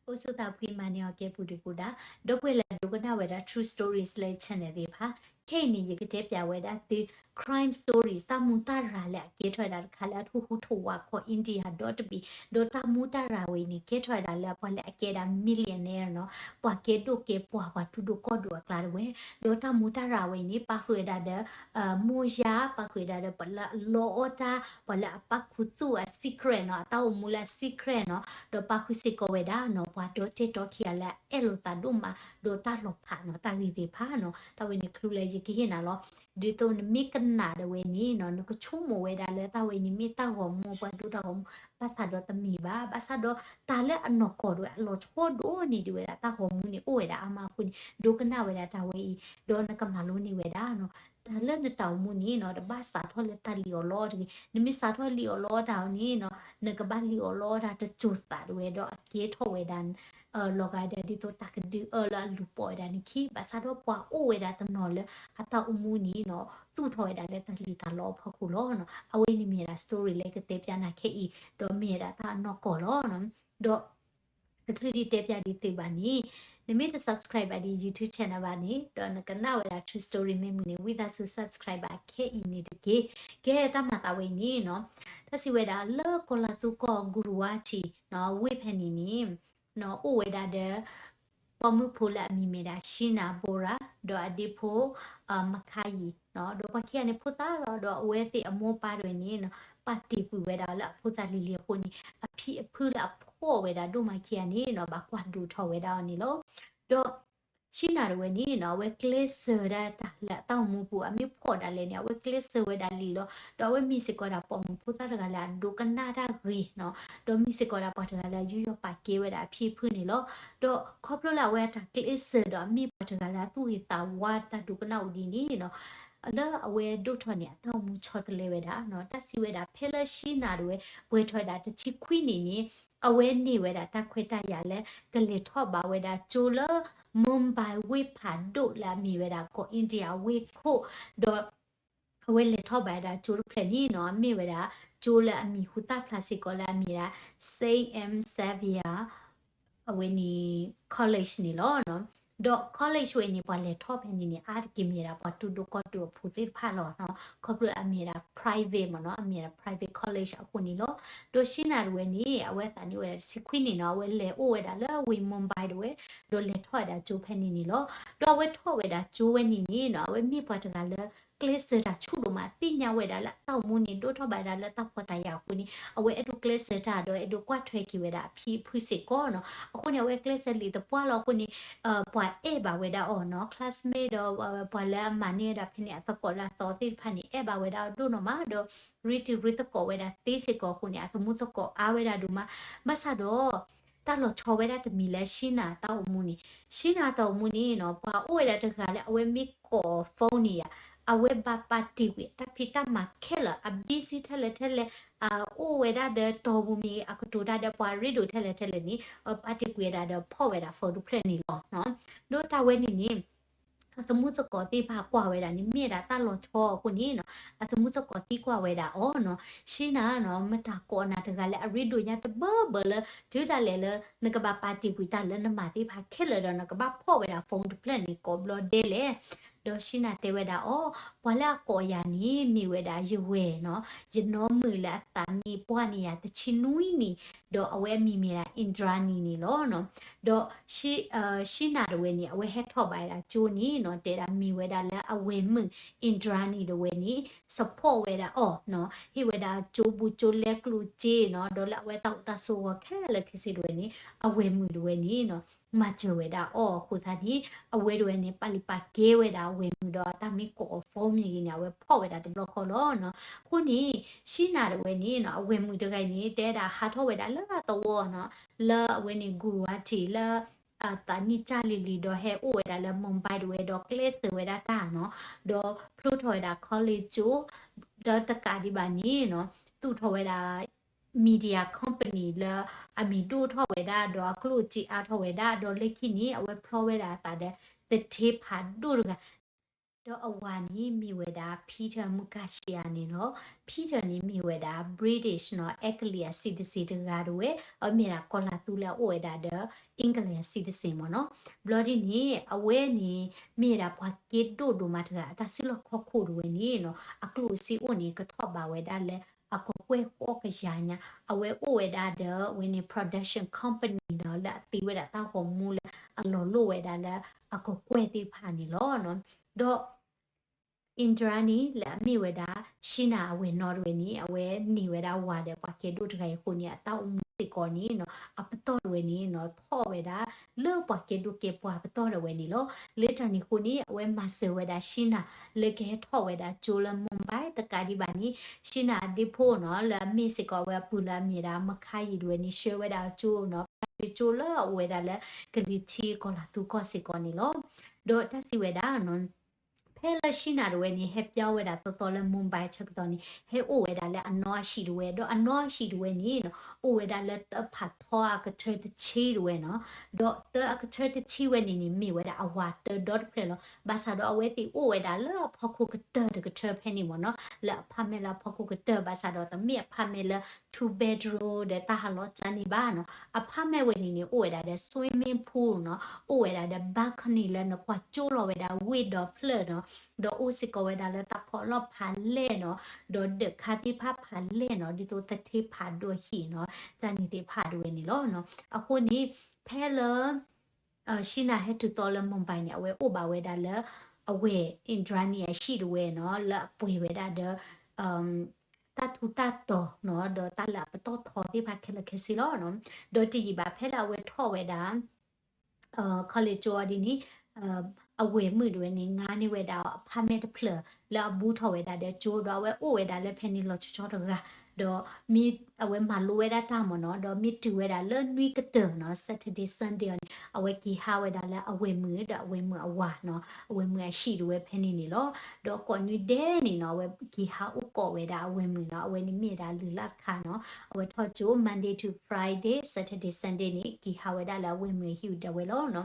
အိၣ်ဆူၣ်သးဖှံမၤန့ၢ်အီၤကဲပူၤဒုပူၤဒါ, ဒီပုၢ်ဝဲၢ်လၢအဒိကနၣ်ဝဲဒၣ် True Stories လၢ channel သ့ၣ်တဖၣ်, ခဲအံၤန့ၣ် ယကတဲပၠးဝဲဒၣ်သု crime stories တၢ်မူတၢ်ရၤလၢအကဲထီၣ်ဝဲဒၣ်တခါလၢအထူၣ်ဟူးထူၣ်ဝါခီ India ဒီတဘ့ၣ်, ဒီးတၢ်မူတၢ်ရၤဝဲအံၤန့ၣ် ကဲထီၣ်ဝဲဒၣ်လၢပှၤလၢအကဲဒၣ် millionaire နီၤ, ပှၤကဲဒိၣ်ကဲပှၢ် ပှၤထူဒိၣ်ကီၢ်ဒိၣ်အကျါတဝဲ, ဒီးတၢ်မူတၢ်ရၤဝဲအံၤန့ၣ် ပာ်ဃုာ်ဝဲဒၣ်ဒီး မိၢ်ယါ, ပာ်ဃုာ်ဝဲဒၣ်ဒီးပှၤလၢအလီအီၣ်တၢ်, ပှၤလၢအပာ်ခူသူၣ်အ secret နီၤ, အတၢ်အိၣ်မူလၢအ secret နီၤ, ဒီးပာ်ဃုာ်စ့ၢ်ကီးဝဲဒၣ်နီၤ ပှၤဒီတဲာ်တီခံဂၤလၢအအဲၣ်လိာ်သးဒိၣ်မး, ဒီးတၢ်လီၤဖးနီၤ တၢ်ဂ့ၢ်သ့ၣ်တဖၣ်နီၤ, တၢ်ဝဲန့ၣ် clue လၢယကဟ့ၣ်နၤလီၤ. ဒ်သိးနမ့ၢ်ကနၣ်ဒၣ်ဝဲန့ၣ်နီၤ နကဆိကမိၣ်ဝဲဒၣ်လၢတၢ်ဝဲန့ၣ်မ့ၢ်တၢ်ဂီၤမူ ပှၤဒိတၢ်ဂီၤမူ, ဘၣ်ဆၣ်ဒီးတမ့ၢ်ဘၣ်, ဘၣ်ဆၣ်ဒီးတၢ်လၢအနီၢ်ကီၢ်ဒၣ်ဝဲ အလီၤဆီဒိၣ်န့ၢ်ဒံးဝဲဒၣ်တၢ်ဂီၤမူန့ၣ် အိၣ်ဝဲဒၣ်အါမးအဃိန့ၣ် ဒိကနၣ်ဝဲဒၣ်တၢ်ဝဲအံၤ, ဒီးနကမၤလိန့ၢ်ဝဲဒၣ်နီၤ တၢ်လၢနတၢ်အိၣ်မူန့ၣ်နီၤ တဘၣ်စးထီၣ်လၢတၢ်လံၣ်အီၣ်လီအီၣ်တဂ့ၤ, နမ့ၢ်စးထီၣ်လံၣ်အီၣ်လီအီၣ်တၢ်အီၤန့ၣ်နီၤ နကဘၣ်လံၣ်အီၣ်လီအီၣ်တၢ်တစိၤသးဒၣ်ဝဲ ဒီးအကဲထီၣ်ဝဲဒၣ် လီၤဂာ်ဒီးဒ်သိးတၢ်ကဒုအၢလၢအလူၤပိာ်ဝဲဒၣ်န့ၣ်ခံ, ဘၣ်ဆၣ်ဒီးပှၤအိၣ်ဝဲဒၣ်တနီၤလၢအတၢ်အိၣ်မူန့ၣ်နီၤ သူၣ်ထီၣ်ဝဲဒၣ်လၢတၢ်လံၣ်တၢ်လီအဖီခိၣ်လီၤ. အဝဲန့ၣ်မ့ၢ်ဝဲဒၣ် story လၢကတဲပၠးနၤခဲအံၤ, ဒီးမ့ၢ်ဝဲဒၣ်တၢ်အနီၢ်ကီၢ်လီၤ. ဒီး တချုးဒံးတဲပၠးဒံးသုဘၣ်န့ၣ်, နမ့ၢ်တ subscribe ဘၣ်ဒံး YouTube channel ဘၣ်န့ၣ် ဒီးနကနၣ်ဝဲဒၣ် True Story မ့ၢ်မုာ်န့ၣ် ဝံသးစူၤ subscribe ဘၣ်ခဲအံၤန့ၣ်တက့ၢ်. ကဲတၢ်မၤသးဝဲအံၤန့ၣ်နီၤ, တၢ်စံးဝဲဒၣ်လၢကီၢ်လါသူကီၢ် Guwahati နီၤ ဝ့ၢ်ဖဲန့ၣ်န့ၣ် နီၤ အိၣ်ဝဲဒၣ်ဒီး ပိာ်မုၣ်ဖိလၢအမံၤမ့ၢ်ဒၣ် Sheena Bora ဒီးအဒ့ဖိ Makhayi နီၤ, ဒီးပှၤခံဂၤန့ၣ်ဖိသၣ်လီၤ, ဒီးအဝဲသ့ၣ်အမိၢ်ပၢ်တဝဲန့ၣ်နီၤ ပာ်တ့ၢ်ကွံာ်ဝဲဒၣ်အီၤလၢအဖိသၣ်လံၤလံၤအဃိန့ၣ် အဖံအဖုလၢအဖီၣ်ဝဲဒၣ်ဒိၣ်မးခံဂၤန့ၣ်နီၤ ဘၣ်ကွၢ်ဒိးထီၣ်ဝဲဒၣ်အီၤန့ၣ်လီၤ. ဒီး Sheena တဝဲန့ၣ်နီၤ အဝဲကျဲးစၢးဒၣ်တၢ်လၢအတၢ်အိၣ်မူပူၤ အမ့ၢ်ဖီၣ်ဒၣ်လဲာ်န့ၣ် အဝဲကျဲးစၢးဝဲဒၣ်လံာ်လီၤ. ဒီးအဝဲမ့ၢ်စ့ၢ်ကီးဒၣ်ပိာ်မုၣ်ဖိသၣ်တဂၤလၢအဒိကနၣ်တၢ်ဂ့ၤနီၤ, ဒီးမ့ၢ်စ့ၢ်ကီးဒၣ်ပှၤတဂၤလၢအယူးယီၣ်ပာ်ကဲဝဲဒၣ်အဖံအဖုန့ၣ်လီၤ. ဒီးခီဖျိလၢအဝဲအတၢ်ကျဲးစၢးဒီးအမ့ၢ်ပှၤတဂၤလၢအသူၣ်ဂ့ၤသးဝါတၢ်ဒိကနၣ်အိၣ်ဒ်န့ၣ်နီၤ လၢအဝဲဒိၣ်ထီၣ်န့ၣ် အတၢ်အိၣ်မူဆီတလဲဝဲဒၣ်နီၤ, တၢ်စံးဝဲဒၣ်ဖဲလၢ Sheena တဝဲ ပှဲၤထီၣ်ဝဲဒၣ်တဆံခွံနံၣ်န့ၣ် အဝဲန့ၢ်ဝဲဒၣ်တၢ်ခွဲးတၢ်ယာ်လၢ ကလဲၤထီၣ်ဘၣ်ဝဲဒၣ်ကၠိလၢ Mumbai ဝ့ၢ်ဖးဒိၣ်လၢအမ့ၢ်ဝဲဒၣ်ကီၢ် India ဝ့ၢ်ခိၣ်, ဒီး အဝဲလဲၤထီၣ်ဘၣ်ဝဲဒၣ်ကၠိတဖျၢၣ်န့ၣ်နီၤ မ့ၢ်ဝဲဒၣ် ကၠိလၢအမံၤဟူသၣ်ဖျါစ့ၢ်ကီးလၢအမ့ၢ်ဒၣ် Saint Anne Xavier အဝဲန့ၣ် college န့ၣ်လီၤ. ဒီး college ဝဲန့ၣ် ပှၤလဲၤထီၣ်ဖဲန့ၣ်န့ၣ် အါတက့ၢ်မ့ၢ်ဝဲဒၣ်ပှၤထူဒိၣ်ကီၢ်ဒိၣ်အဖိသ့ၣ်တဖၣ်လီၤနီၤ, ခီဖျိအမ့ၢ်ဝဲဒၣ် private မ့ၢ်နီၤ, အမ့ၢ်ဝဲဒၣ် private college အဃိန့ၣ်လီၤ. ဒီး Sheena တဝဲန့ၣ် အဝဲသးန့ၢ်ဝဲဒၣ်တဆံခွံနံၣ်နီၤ, အဝဲလဲၤအိၣ်ဝဲဒၣ်လၢဝ့ၢ် Mumbai တဝဲ, ဒီးလဲၤထီၣ်ဝဲဒၣ်ကၠိဖဲန့ၣ်န့ၣ်လီၤ. ဒီးအဝဲထီၣ်ဝဲဒၣ်ကၠိဝဲန့ၣ်န့ၣ်နီၤ, အဝဲမ့ၢ်ပှၤတဂၤလၢ ကျဲးစၢးတၢ်ဆူၣ်ဒိၣ်မး, သ့ၣ်ညါဝဲဒၣ်လၢအတၢ်အိၣ်မူန့ၣ် ဒိၣ်ထီၣ်ဘၣ်ဝဲဒၣ်လၢတၢ်ဖှီၣ်တၢ်ယာ်အဃိန့ၣ် အဝဲအဲၣ်ဒိးကျဲးစၢးတၢ်ဒီးအဲၣ်ဒိးကွၢ်ထွဲက့ၤဝဲဒၣ်အဖံအဖုစ့ၢ်ကီးနီၤ. အဃိန့ၣ် အဝဲကျဲးစၢးလံာ်သပှၢ်လီၤအဃိန့ၣ် ပှၤအဲၣ်ဘၣ်ဝဲဒၣ်အီၤနီၤ, classmate ဒီးပှၤလၢအမၤန့ၢ်ဝဲဒၣ်ဖဲန့ၣ်အသကိးလၢအသီသ့ၣ်တဖၣ်န့ၣ် အဲၣ်ဘၣ်ဝဲဒၣ်အီၤဒိၣ်နီၢ်မး, ဒီးရ့တံၤရ့သကိးဝဲဒၣ်သ့စ့ၢ်ကီးအဃိန့ၣ် အသမူသကိးအါဝဲဒၣ်ဒိၣ်မး. ဘၣ်ဆၣ်ဒီး တၢ်လီၤဆီဝဲဒၣ်တမံၤလၢ Sheena တၢ်အိၣ်မူန့ၣ်, Sheena တၢ်အိၣ်မူန့ၣ်နီၤ ပှၤအိၣ်ဝဲဒၣ်တဂၤလၢအဝဲမ့ၢ်ကိး phone န့ၣ်ယါ, အဝဲဘၣ်ပာ်တ့ၢ်ကွံာ်တၢ်ဖံးတၢ်မၤခဲလၢာ်, အ busy ထဲလဲၣ်ထဲလဲၣ်, အအိၣ်ဝဲဒၣ်ဒီးတီၢ်ပူၤမ့ၢ်ဂ့ၤ, အကတိၤတၢ်ဒီးပှၤရ့ဒိၣ်ထဲလဲၣ်ထဲလဲၣ်န့ၣ် အဝဲပာ်တ့ၢ်ကွံာ်ဝဲဒၣ်ဒီးဖီၣ်ဝဲဒၣ် phone တဖျၢၣ်န့ၣ်လီၤ. ဒီးတၢ်ဝဲန့ၣ်န့ၣ် အသမူသကိးသ့ၣ်တဖၣ်ကွၢ်ဝဲဒၣ်န့ၣ် မ့ၢ်ဝဲဒၣ်တၢ်လီၤဆီအဃိန့ၣ်နီၤ, အသမူသကိးသံကွၢ်ဝဲဒၣ်အီၤနီၤ, Sheena နီၤ မတၤကိးနၤတဂၤလၢအရ့ဒိၣ်ညါတဘၢဘၢလၢ တုၤဒၣ်လဲာ်လၢ နကဘၣ်ပာ်တ့ၢ်ကွံာ်တၢ်လၢနမၤသ့ၣ်တဖၣ်ခဲလၢာ်ဒီး နကဘၣ်ဖီၣ်ဝဲဒၣ် phone တဖျၢၣ်န့ၣ် ကိးဘျီဒဲလဲၣ်. ဒီး Sheena တဲဝဲဒၣ်အီၤ, ပှၤလၢအကိးယၤန့ၣ် မ့ၢ်ဝဲဒၣ်ယဝဲၢ်နီၤ, ယနီၢ်မုၣ်လၢအသးနံၣ်ပှၢ်န့ၢ်ယၤတဆံနွံနံၣ်, ဒီးအဝဲအမံၤမ့ၢ်ဒၣ် Indrani န့ၣ်လီၤ. ဒီး Sheena တဝဲန့ၣ် အဝဲဟဲထီၣ်ဘၣ်ဝဲဒၣ်ကၠိန့ၣ်နီၤ, တဲဒၣ်မ့ၢ်ဝဲဒၣ်လၢအဝဲၢ်မုၣ် Indrani တဝဲန့ၣ် support ဝဲဒၣ်အီၤနီၤ, ဟ့ၣ်ဝဲဒၣ်ကၠိဘူးကၠိလဲကျိၣ်စ့နီၤ, ဒီးလၢအဝဲတၢ်အိၣ်တၢ်ဆိးဂီၤခဲလၢာ်ခဲဆ့တဝဲန့ၣ် အဝဲၢ်မုၣ်တဝဲန့ၣ်နီၤ မၤစၢၤဝဲဒၣ်အီၤအဃိသတးန့ၣ် အဝဲတဝဲန့ၣ် ပာ်လုၢ်ပာ်ကဲဝဲဒၣ်အဝဲၢ်မုၣ်ဒီး အတၢ်မ့ၢ်ကိးအီၤ phone မ့ၢ်ဂ့ၤန့ၣ် အဝဲဖီၣ်ဝဲဒၣ်တဘျီဃီလီၤနီၤ. အဃိန့ၣ် Sheena တဝဲန့ၣ်နီၤ အဝဲၢ်မုၣ်တဂၤအံၤန့ၣ် တဲဒၣ်ဟးထီၣ်ဝဲဒၣ်လၢအသဝီနီၤ, လၢအဝဲန့ၣ် Guwahati လၢ အသးနံၣ်ကၢ်လံၤလံၤဒီးဟဲအိၣ်ဝဲဒၣ်လၢ Mumbai တဝဲဒီးကျဲးစၢးဝဲဒၣ်တၢ်နီၤ, ဒီးဖျိထီၣ်ဝဲဒၣ် college ကၠိ ဒီးတကးဒံးဘၣ်န့ၣ်နီၤ သူၣ်ထီၣ်ဝဲဒၣ် media company လၢအမံၤဒိၣ်ထီၣ်ဝဲဒၣ် ဒီးအကျိၣ်စ့အါထီၣ်ဝဲဒၣ် ဒီးလၢခံန့ၣ် အဝဲဖျီဝဲဒၣ်အသးဒီး သထ့ဖးဒိၣ်တဂၤ ဒီးအဝၤန့ၣ်မ့ၢ်ဝဲဒၣ် Peter Mukashiya န့ၣ်လီၤ. Peter န့ၣ်မ့ၢ်ဝဲဒၣ် British နီၤ အဲကလံးအ citizen တဂၤဒၣ်ဝဲ, အမ့ၢ်ဒၣ်ကီၤလၤသူလၢအအိၣ်ဝဲဒၣ်ဒီး England citizen မ့ၢ်နီၤ. ဘျီဒ်န့ၣ် အဝဲန့ၣ် မ့ၢ်ဒၣ်ပှၤကဲဒိၣ်ဒိၣ်မးတဂၤ အတၢ်စုလီၢ်ခီၣ်ခိၣ်ဒၣ်ဝဲန့ၣ်နီၤ အကျိၣ်အစ့အိၣ်န့ၣ် ကထီၣ်ဘးဝဲဒၣ်လၢ အကကွဲၢ်ဃီကယၤညါ, အဝဲအိၣ်ဝဲဒၣ်ဒီး အဝဲန့ၣ် production company ဒီး လၢအသ့ဝဲဒၣ်တၢ်ဂီၤမူလၢအလီၤလိၣ်ဝဲဒၣ်လၢအကကွဲၢ်သ့ၣ်တဖၣ်န့ၣ်လီၤ. ဒီး Indra န့ၣ် လၢအမ့ၢ်ဝဲဒၣ် Sheena အဝဲၢ်နီၢ်ဒၣ်ဝဲန့ၣ် အဝဲန့ၢ်ဝဲဒၣ်ဝၤဒီးပှၤကဲဒိၣ်တဂၤအံၤအဃိန့ၣ် အတၢ်အိၣ်မူစ့ၢ်ကီးန့ၣ်နီၤ အပတီၢ်ဒၣ်ဝဲန့ၣ်နီၤ ထီၣ်ဝဲဒၣ် လၢပှၤကဲဒိၣ်ကဲပှၤပတီၢ်ဒၣ်ဝဲန့ၣ်လီၤ. လၢတၢ်န့ၣ်အဃိန့ၣ် အဝဲမၤစၢၤဝဲဒၣ် Sheena လၢကဟဲထီၣ်ဝဲဒၣ်ကၠိလၢ Mumbai တကးဒံးဘၣ်န့ၣ် Sheena အဒ့ဖိနီၤ လၢအမ့ၢ်စ့ၢ်ကီးအဝဲအပုၢ်လၢအမ့ၢ်ဒၣ် Mikhail ဒၣ်ဝဲန့ၣ် ဆှၢဝဲဒၣ်ကၠိနီၤ ကၠိလၢအအိၣ်ဝဲဒၣ်လၢကလံၤထံးကီၤလၤသူကီၢ်စ့ၢ်ကီးန့ၣ်လီၤ. ဒီးတၢ်စံးဝဲဒၣ်နီၤ ဖဲလၢ Sheena ဒၣ်ဝဲန့ၣ် ဟဲပၠီဝဲဒၣ်သီသီလၢ Mumbai ဆၢကတီၢ်န့ၣ် ဟဲအိၣ်ဝဲဒၣ်လၢအနီၢ်အဟံၣ်ဒၣ်ဝဲ ဒီးအနီၢ်အဟံၣ်ဒၣ်ဝဲန့ၣ်နီၤ အိၣ်ဝဲဒၣ်လၢတၢ်ဖးထီအကထၢတဆံဒၣ်ဝဲနီၤ. ဒီးတၢ်အကထၢတဆံဝဲန့ၣ်န့ၣ် မ့ၢ်ဝဲဒၣ်အဝၤတၢဒီတဖျၢၣ်လီၤ. ဘၣ်ဆၣ်ဒီးအဝဲသ့ၣ်အိၣ်ဝဲဒၣ်လၢအဖီခိၣ်ကတၢၢ်တကထၢဖဲန့ၣ်မ့ၢ်နီၤ လၢအ apartment လၢအဖီခိၣ်ကတၢၢ် ဘၣ်ဆၣ်ဒီးတမ့ၢ် apartment လၢ two bedroom ဒီးတၢ်ဟးလီၤကၢန့ၣ်ဘၣ်နီၤ. Apartment ဝဲန့ၣ်န့ၣ် အိၣ်ဝဲဒၣ်ဒီး swimming pool နီၤ အိၣ်ဝဲဒၣ်ဒီး balcony လၢနကွၢ်ကၠိလီၤဝဲဒၣ်ဝ့ၢ်ဒီဖျၢၣ်နီၤ ဒီးအိၣ်စ့ၢ်ကီးဝဲဒၣ်လၢတၢ်ဖီၣ်လီၢ်ဖးလဲၢ်နီၤ ဒီးဒၢးခါသ့ၣ်တဖၣ်ဖးလဲၢ်နီၤ ဒ်သိးသထ့ဖးဒိၣ်ဟံၣ်နီၤ တၢ်န့ၣ်သ့ၣ်တဖၣ်ဒၣ်ဝဲန့ၣ်လီၤ. အဃိန့ၣ် ဖဲလၢ Sheena ဟဲတုၤသီလၢ Mumbai န့ၣ် အဝဲအိၣ်ဘၣ်ဝဲဒၣ်လၢ အဝဲၢ် Indra န့ၣ်အဟံၣ်ဒၣ်ဝဲနီၤ လၢအပှဲၤဝဲဒၣ်ဒီး တၢ်ထူးတၢ်တီၤနီၤ ဒီးတၢ်လၢအပတီၢ်ထီသ့ၣ်တဖၣ်ခဲလၢာ်ခဲဆ့လီၤ. ဒီးတယံာ်ဘၣ်ဖဲလၢအဝဲထီၣ်ဝဲဒၣ် college ကၠိဒ်န့ၣ် အဝဲၢ်မုၣ်ဒၣ်ဝဲန့ၣ် ငါန့ၢ်ဝဲဒၣ် apartment တဖျၢၣ် လၢအဘူးထီၣ်ဝဲဒၣ်ဒီးကၠိ ဒီးအဝဲအိၣ်ဝဲဒၣ်လၢဖဲန့ၣ်လီၤဆီဆီတဂၤ ဒီးမ့ၢ်အဝဲမၤလိဝဲဒၣ်တၢ်မ့ၢ်နီၤ ဒီးမ့ၢ်တုၤဝဲဒၣ်လၢနွံကတၢၢ်နီၤ Saturday Sunday အီၤန့ၣ် အဝဲက့ၤဟးဝဲဒၣ်လၢအဝဲၢ်မုၣ်ဒီးအဝဲၢ်မုၣ်အဝၤနီၤ အဝဲၢ်မုၣ်အဟံၣ်ဒၣ်ဝဲဖဲန့ၣ်န့ၣ်လီၤ. ဒီးကိးနွံဒဲးန့ၣ်နီၤ အဝဲက့ၤဟးအိၣ်ကိးဝဲဒၣ်အဝဲၢ်မုၣ်နီၤ အဝဲန့ၣ်မ့ၢ်ဝဲဒၣ်လုၢ်လၢ်တခါနီၤ အဝဲထီၣ်ကၠိ Monday to Friday, Saturday Sunday န့ၣ် က့ၤဟးဝဲဒၣ်လၢအဝဲၢ်မုၣ်အဟံၣ်ဒၣ်ဝဲလီၤ.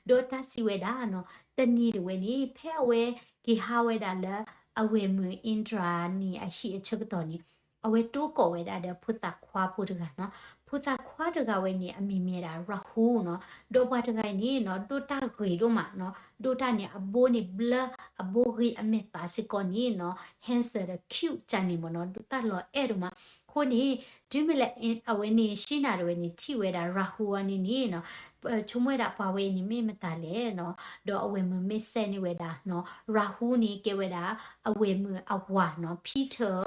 ဒီးတၢ်စံးဝဲဒၣ်နီၤ တနံၤဒၣ်ဝဲန့ၣ် ဖဲအဝဲက့ၤဟးဝဲဒၣ်လၢအဝဲၢ်မုၣ် Indra န့ၣ်အဟံၣ်အဆၢကတီၢ်န့ၣ် အဝဲတိကိးဝဲဒၣ်ဒီးဖိသၣ်ခွါဖိတဂၤနီၤ ဖိသၣ်ခွါတဂၤဝဲန့ၣ် အမံၤမ့ၢ်ဒၣ် Rahul နီၤ ဒီးပှၤတဂၤအံၤန့ၣ်နီၤ ဒိၣ်တၢ်ဂ့ၤဒိၣ်မးနီၤ ဒိၣ်တၢ်န့ၣ် အဘိန့ၣ်ဘျၢ အဘိဂ့ၤအမဲာ်သးစ့ၢ်ကီးန့ၣ်နီၤ handsome ဒီး cute ကန့ၣ်မ့ၢ်နီၤ ဒိၣ်တၢ်လီၤအဲၣ်ဒိၣ်မး အဃိန့ၣ် တုၤမ့ၢ်လၢ အဝဲန့ၣ် Sheena ဒၣ်ဝဲန့ၣ် ထံၣ်ဝဲဒၣ် Rahul အီၤန့ၣ်န့ၣ်နီၤ ဆိကမိၣ်ဝဲဒၣ်ပှၤဝဲအံၤန့ၣ်မ့ၢ်မတၤလဲၣ်နီၤ ဒီးအဝဲၢ်မုၣ်မ့ၢ်စဲးန့ၢ်ဝဲဒၣ်နီၤ Rahul န့ၣ်ကဲဝဲဒၣ် အဝဲၢ်မုၣ်အဝၤနီၤ Peter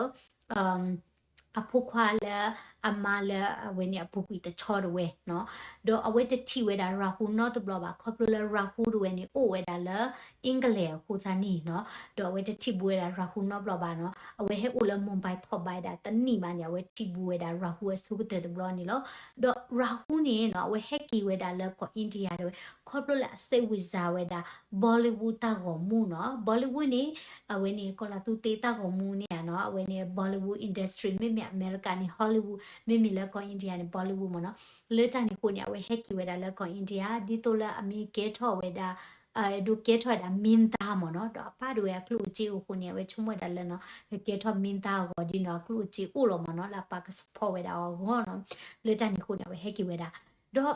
အဖိခွါလၢအမါလၢအဝဲန့ၣ်အပူၤကွံာ်တဆီဒၣ်ဝဲနီၤ ဒီးအဝဲတထံၣ်ဝဲဒၣ် Rahul နီတဘျီဘၣ် ခီဖျိလၢ Rahul ဒၣ်ဝဲန့ၣ် အိၣ်ဝဲဒၣ်လၢ England အဃိသတးန့ၣ်နီၤ ဒီးအဝဲတထံၣ်ဘူးဝဲဒၣ် Rahul နီတဘျီဘၣ်နီၤ အဝဲဟဲအိၣ်လၢ Mumbai ထီၣ်ဘးဒၣ်တနံၣ်ဘၣ်န့ၣ် အဝဲထံၣ်ဘူးဝဲဒၣ် Rahul အဆိကတၢၢ်တဘျီန့ၣ်လီၤ. ဒီး Rahul န့ၣ်နီၤ အဝဲဟဲက့ၤဝဲဒၣ်လၢကီၢ် India ဒၣ်ဝဲ ခီဖျိလၢအစိတ်ဝင်စားဝဲဒၣ် Bollywood တၢ်ဂီၤမူနီၤ Bollywood န့ၣ် အဝဲန့ၣ် ကီၤလၤသူသ့တၢ်ဂီၤမူန့ၣ်ဧါနီၤ အဝဲန့ၣ် Bollywood industry မ့မ့ၢ်အမဲရကၤန့ၣ် Hollywood မ့မ့ၢ်လၢကီၢ် India န့ၣ် Bollywood မ့ၢ်နီၤ လၢတၢ်န့ၣ်အဃိန့ၣ် အဝဲဟဲက့ၤဝဲဒၣ်လၢကီၢ် India ဒ်သိးလၢအမ့ၢ်ကဲထီၣ်ဝဲဒၣ် အဲၣ်ဒိးကဲထီၣ်ဝဲဒၣ် မင်းသား မ့ၢ်နီၤ ဒီးအပၢ်ဒၣ်ဝဲအကျိၣ်အစ့အိၣ်အဃိန့ၣ် အဝဲဆိကမိၣ်ဝဲဒၣ်လၢနီၤ ကကဲထီၣ် မင်းသား အဂီၢ်ဒ်နီၤ အကျိၣ်အစ့အိၣ်လီၤမ့ၢ်နီၤ လၢအပၢ်က support ဝဲဒၣ်အီၤအဂီၢ်နီၤ လၢတၢ်န့ၣ်အဃိန့ၣ် အဝဲဟဲက့ၤဝဲဒၣ် ဒီး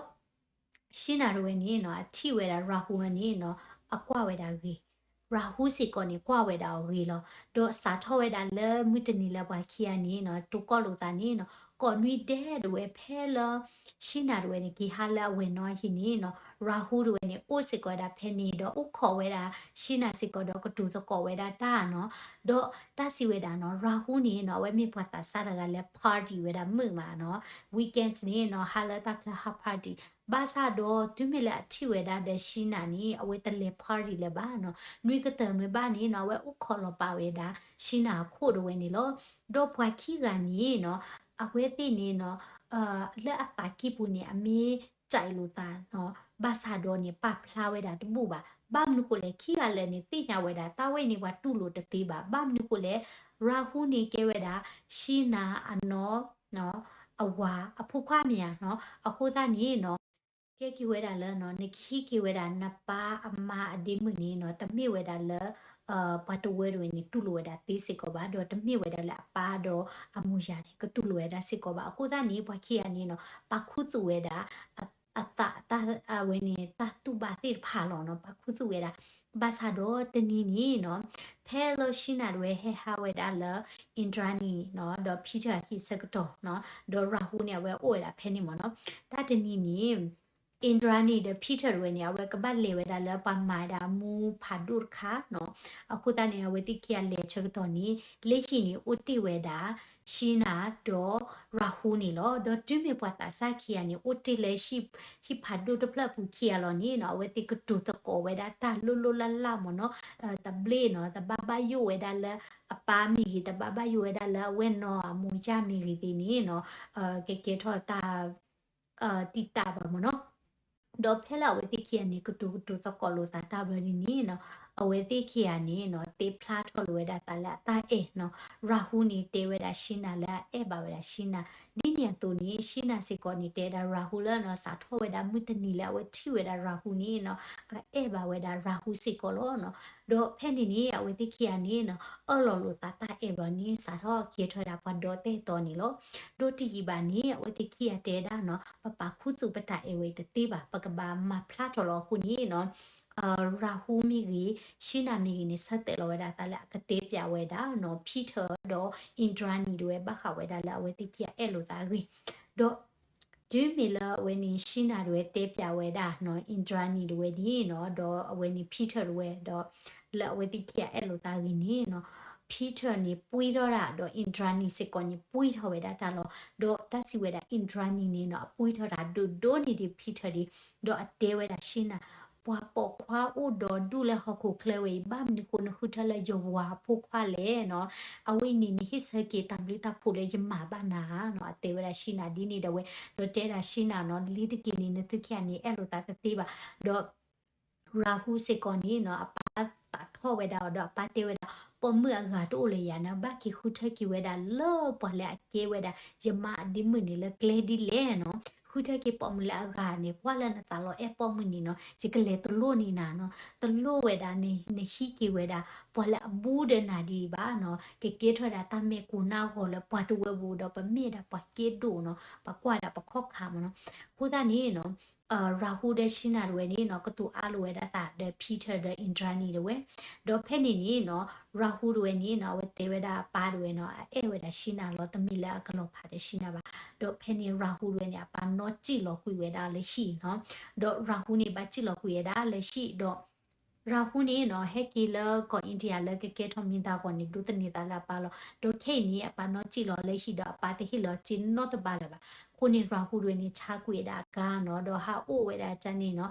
Sheena ဒၣ်ဝဲန့ၣ်နီၤ အထံၣ်ဝဲဒၣ် Rahul န့ၣ်နီၤ အကွၢ်ဝဲဒၣ်ဂ့ၤ Rahul စ့ၢ်ကီးန့ၣ် ကွၢ်ဝဲဒၣ်အီၤဂ့ၤလီၤ. ဒီးစးထီၣ်ဝဲဒၣ်လၢမုၢ်တနံၤလၢပှၤခံဂၤန့ၣ်နီၤ တိကိၢ်လိာ်သးန့ၣ်နီၤ ကိးနွံဒဲးဒၣ်ဝဲဖဲလၢ Sheena ဒၣ်ဝဲန့ၣ် က့ၤဟးလၢအဝဲၢ်နီၢ်အဟံၣ်န့ၣ်နီၤ Rahul ဒၣ်ဝဲန့ၣ် အိၣ်စ့ၢ်ကီးဝဲဒၣ်ဖဲန့ၣ် ဒီးအိၣ်ခိးဝဲဒၣ် Sheena စ့ၢ်ကီးဒီးကတိၤသကိးဝဲဒၣ်တၢ်နီၤ ဒီးတၢ်စံးဝဲဒၣ်နီၤ Rahul န့ၣ်နီၤ အဝဲမ့ၢ်ပှၤသးစၢ်တဂၤလၢ party ဝဲဒၣ်မုာ်မးနီၤ weekends န့ၣ်နီၤ ဟးလၢတၢ်ချၢဟး party ဘၣ်ဆၣ်ဒီးတုၤမ့ၢ်လၢအထံၣ်ဝဲဒၣ်ဒီး Sheena န့ၣ် အဝဲတလဲၤ party လၢၤဘၣ်နီၤ နွံကတၢၢ်မ့ၢ်ဘၣ်န့ၣ်နီၤ အဝဲအိၣ်ခိးလီၤပာ်ဝဲဒၣ် Sheena အခိၣ်ဒၣ်ဝဲန့ၣ်လီၤ. ဒီးပှၤခံဂၤန့ၣ်နီၤ အဝဲသ့ၣ်န့ၣ်နီၤ လၢအသးကံၢ်ပူၤန့ၣ် အမ့ၢ်စဲးလိာ်သးနီၤ ဘၣ်ဆၣ်ဒီးန့ၣ် ပာ်ဖျါဝဲဒၣ်တဘူၣ်ဘၣ်. ဘၣ်မနုၤဃိလဲၣ် ခံဂၤလၢာ်န့ၣ် သ့ၣ်ညါဝဲဒၣ် တၢ်ဝဲန့ၣ်ပှၤတူၢ်လိာ်တသ့ဘၣ်. ဘၣ်မနုၤဃိလဲၣ် Rahul န့ၣ်ကဲဝဲဒၣ် Sheena အနီၢ် အဝၤအဖိခွါမ့ၢ်ဧါနီၤ. အဃိသတးန့ၣ်နီၤ ကဲက့ၤဝဲဒၣ်လၢနီၤ နကဟံးက့ၤဝဲဒၣ်နပၢ်အမါအဒ့မုၣ်န့ၣ်နီၤ တမ့ၢ်ဝဲဒၣ်လၢ ပှၤတဝၢတဝဲန့ၣ် တူၢ်လိာ်ဝဲဒၣ်သ့စ့ၢ်ကီးဘၣ်, ဒီးတမ့ၢ်ဝဲဒၣ်လၢအပၢ်ဒီးအမိၢ်ယၤန့ၣ် ကတူၢ်လိာ်ဝဲဒၣ်စ့ၢ်ကီးဘၣ်. အဃိသတးန့ၣ် ပှၤခံဂၤန့ၣ်နီၤ ပာ်ခူသူၣ်ဝဲဒၣ် အသး တၢ် အဝဲန့ၣ် တၢ်တူၢ်ဘၣ်သ့ၣ်တဖၣ်လီၤနီၤ, ပာ်ခူသူၣ်ဝဲဒၣ်. ဘၣ်ဆၣ်ဒီးတနံၤန့ၣ်နီၤ ဖဲလၢ Scheana တဝဲဟဲဟးဝဲဒၣ်လၢ Indranee နီၤ ဒီး Peter အဟံၣ်ဆၢကတီၢ်နီၤ, ဒီး Rahul န့ၣ် အဝဲအိၣ်ဝဲဒၣ်ဖဲန့ၣ်မ့ၢ်နီၤ. တၢ်တနံၤန့ၣ် Indranee ဒီး Peter တဝဲန့ၣ် အဝဲကဘၣ်လဲၤဝဲဒၣ်လၢပှၤမၤဒၣ်မူဖးဒိၣ်တခါနီၤ. အဃိသတးန့ၣ် အဝဲသ့ၣ်ခံဂၤလဲၤဆၢကတီၢ်န့ၣ် လၢဟံၣ်န့ၣ်အိၣ်တ့ၢ်ဝဲဒၣ် Scheana ဒီး Rahul န့ၣ်လီၤ. ဒီးတုၤမ့ၢ်ပှၤသးစၢ်ခံဂၤန့ၣ် အိၣ်တ့ၢ်လၢဟံၣ် ဟံၣ်ဖးဒိၣ်တဖျၢၣ်အပူၤခံဂၤလီၤန့ၣ်နီၤ, အဝဲသ့ၣ်ကတိၤသကိးဝဲဒၣ်တၢ်လိၣ်လိၣ်လၢ်လၢ်မ့ၢ်နီၤ, တဘျ့နီၤ, တဘၣ်ဘၣ်ယိၣ်ဝဲဒၣ်လၢအပၢ်မ့ၢ်ဂ့ၤ, တဘၣ်ဘၣ်ယိၣ်ဝဲဒၣ်လၢအဝဲၢ်နီၤအမိၢ်ယၢ်မ့ၢ်ဂ့ၤသ့ၣ်န့ၣ်နီၤ, ကကဲထီၣ်တၢ် တံာ်တာ်ဘၣ်မ့ၢ်နီၤ. ဒီးဖဲလၢအဝဲသ့ၣ်ခံဂၤန့ၣ် ကတိၤကတိၤသကိးလိာ်သးတၢ်ဘျီဒ်န့ၣ်နီၤ, အဝဲသ့ၣ်ခံဂၤန့ၣ်နီၤ တဲဖျါထီၣ်လိာ်ဝဲဒၣ်သးလၢအတၢ်အဲၣ်နီၤ. Rahul န့ၣ်တဲဝဲဒၣ် Scheana လၢအအဲၣ်ဘၣ်ဝဲဒၣ် Scheana, ဒ်န့ၣ်အသိးန့ၣ် Scheana စ့ၢ်ကီးန့ၣ် တဲဒၣ် Rahul လၢနီၤ စးထီၣ်ဝဲဒၣ်မုၢ်တနံၤလၢအဝဲထံၣ်ဝဲဒၣ် Rahul န့ၣ်နီၤ အအဲၣ်ဘၣ်ဝဲဒၣ် Rahul စ့ၢ်ကီးလီၤနီၤ. ဒီးဖဲန့ၣ်န့ၣ် အဝဲသ့ၣ်ခံဂၤန့ၣ်နီၤ အၢၣ်လီၤလိာ်သးတၢ်အဲၣ်ဘျီန့ၣ် စးထီၣ်ကဲထီၣ်ဝဲဒၣ်ပှၤဒီးတဲာ်တီၤန့ၣ်လီၤ. ဒီးတယံာ်ဘၣ်န့ၣ် အဝဲသ့ၣ်ခံဂၤတဲဒၣ်နီၤ ပပာ်ခူသူၣ်ပတၢ်အဲၣ်ဝဲအံၤတသ့ဘၣ်, ပကဘၣ်မၤဖျါထီၣ်လီၤအဃိန့ၣ်နီၤ Rahul မ့ၢ်ဂ့ၤ, Scheana မ့ၢ်ဂ့ၤန့ၣ် ဆၢတဲာ်လီၤဝဲဒၣ်သးလၢအကတဲပၠးဝဲဒၣ်နီၤ Peter ဒီး Indranee တဝဲ ဘၣ်ဃးဝဲဒၣ်လၢအဝဲသ့ၣ်ခံဂၤအဲၣ်လိာ်သးအဂ့ၢ်. ဒီးတုၤမ့ၢ်လၢအဝဲန့ၣ် Scheana တဝဲတဲပၠးဝဲဒၣ်နီၤ Indranee တဝဲန့ၣ်နီၤ ဒီးအဝဲန့ၣ် Peter တဝဲဒီး လၢအဝဲသ့ၣ်ခံဂၤအဲၣ်လိာ်သးအဂ့ၢ်န့ၣ်နီၤ Peter န့ၣ်ပှံထီၣ်ဒၣ် ဒီး Indranee စ့ၢ်ကီးန့ၣ် ပှံထီၣ်ဝဲဒၣ်တၢ်လီၤ. ဒီးတၢ်စံးဝဲဒၣ် Indranee န့ၣ်နီၤ အပှံထီၣ်တၢ်ဒိၣ်ဒိၣ်န့ၢ်ဒံး Peter ဒံး, ဒီးအတဲဝဲဒၣ် Scheana ပှၤပိာ်ခွါအိၣ်ဒီးဒူၣ်လၢဟီၣ်ခိၣ်ချၢဝဲအံၤ ဘၣ်မနုၤဃိနဃုထၢလၢယဝၤအဖိခွါလဲၣ်နီၤ, အဝဲအံၤန့ၣ် နဟ့ၣ်ဆၢက့ၤတၢ်ဘျုးတၢ်ဖှိၣ်လၢယမၤဘၣ်နၤနီၤ အတဲဝဲဒၣ် Scheana ဒ်န့ၣ်ဒီးဝဲ, ဒီးတဲဒၣ် Scheana နီၤ လံတက့ၢ်န့ၣ် နသုခံဂၤန့ၣ် အဲၣ်လိာ်သးတသ့ဘၣ်, ဒီး Rahul စ့ၢ်ကီးန့ၣ်နီၤ အပၢ်သးထီၣ်ဝဲဒၣ်အီၤ ဒီးအပၢ်တဲဝဲဒၣ် ပိာ်မုၣ်အဂၤတအိၣ်လၢၤယၤနီၤ ဘၣ်က့ၤဃုထၢက့ၤဝဲဒၣ်လၢပှၤလၢအကဲဝဲဒၣ် ယမါအဒ့မုၣ်န့ၣ်လၢကျဲဒ်လဲၣ်နီၤ, ဃုထၢက့ၤပိာ်မုၣ်လၢအဂၤန့ၣ် ကွၢ်လၢနသးလီၤအဲၣ်ပိာ်မုၣ်န့ၣ်နီၤ ယကလဲၤတလိၣ်န့ၢ်နၤနီၤ, တလိၣ်ဝဲဒၣ်န့ၣ် နဟံးက့ၤဝဲဒၣ် ပှၤလၢအဘူးဒီးနၤဒံးဘၣ်နီၤ, ကကဲထီၣ်ဒၣ်တၢ်မဲာ်ကိၢ်နါဂီၤလၢပှၤတဝၢပူၤဒီး ပမ့ၢ်ဒၣ်ပှၤကဲဒိၣ်နီၤ ပကွၢ်ဒၣ်ပခီၣ်ခါမ့ၢ်နီၤ, အဃိသတးန့ၣ်နီၤ Rahul ဒီး Scheana တဝဲန့ၣ်နီၤ ကတိၤအါလိာ်ဝဲဒၣ်သးဒီး Peter ဒီး Indranee တဝဲ, ဒီးဖဲန့ၣ်န့ၣ်နီၤ Rahul တဝဲန့ၣ်နီၤ အဝဲတဲဝဲဒၣ်အပၢ်တဝဲနီၤ အအဲၣ်ဝဲဒၣ် Scheana လီၤ တမ့ၢ်လၢအကလီၤဖးဒီး Scheana ဘၣ်, ဒီးဖဲန့ၣ် Rahul တဝဲန့ၣ် အပၢ်နီၣ်စံၣ်လီၤကွံာ်ဝဲဒၣ်လၢဟံၣ်နီၤ, ဒီး Rahul န့ၣ် ဘၣ်စံၣ်လီၤကွံာ်ဝဲဒၣ်လၢဟံၣ်ဒီး Rahul န့ၣ်နီၤ ဟဲက့ၤလၢကီၢ် India လၢကကဲထီၣ်မ့ၢ်သးဂီၢ်န့ၣ် ဒိးသန့ၤသးလၢအပၢ်လီၤ, ဒီးခဲအံၤန့ၣ် အပၢ်နီၣ်စံၣ်လီၤလၢဟံၣ်ဒီး အပၢ်တဟ့ၣ်လီၤစ့နီတဘးလၢၤဘၣ်, အဃိန့ၣ် Rahul တဝဲန့ၣ် ဆါကွံာ်ဝဲဒၣ်အကါနီၤ ဒီးဟးအိၣ်ဝဲဒၣ်ကန့ၣ်နီၤ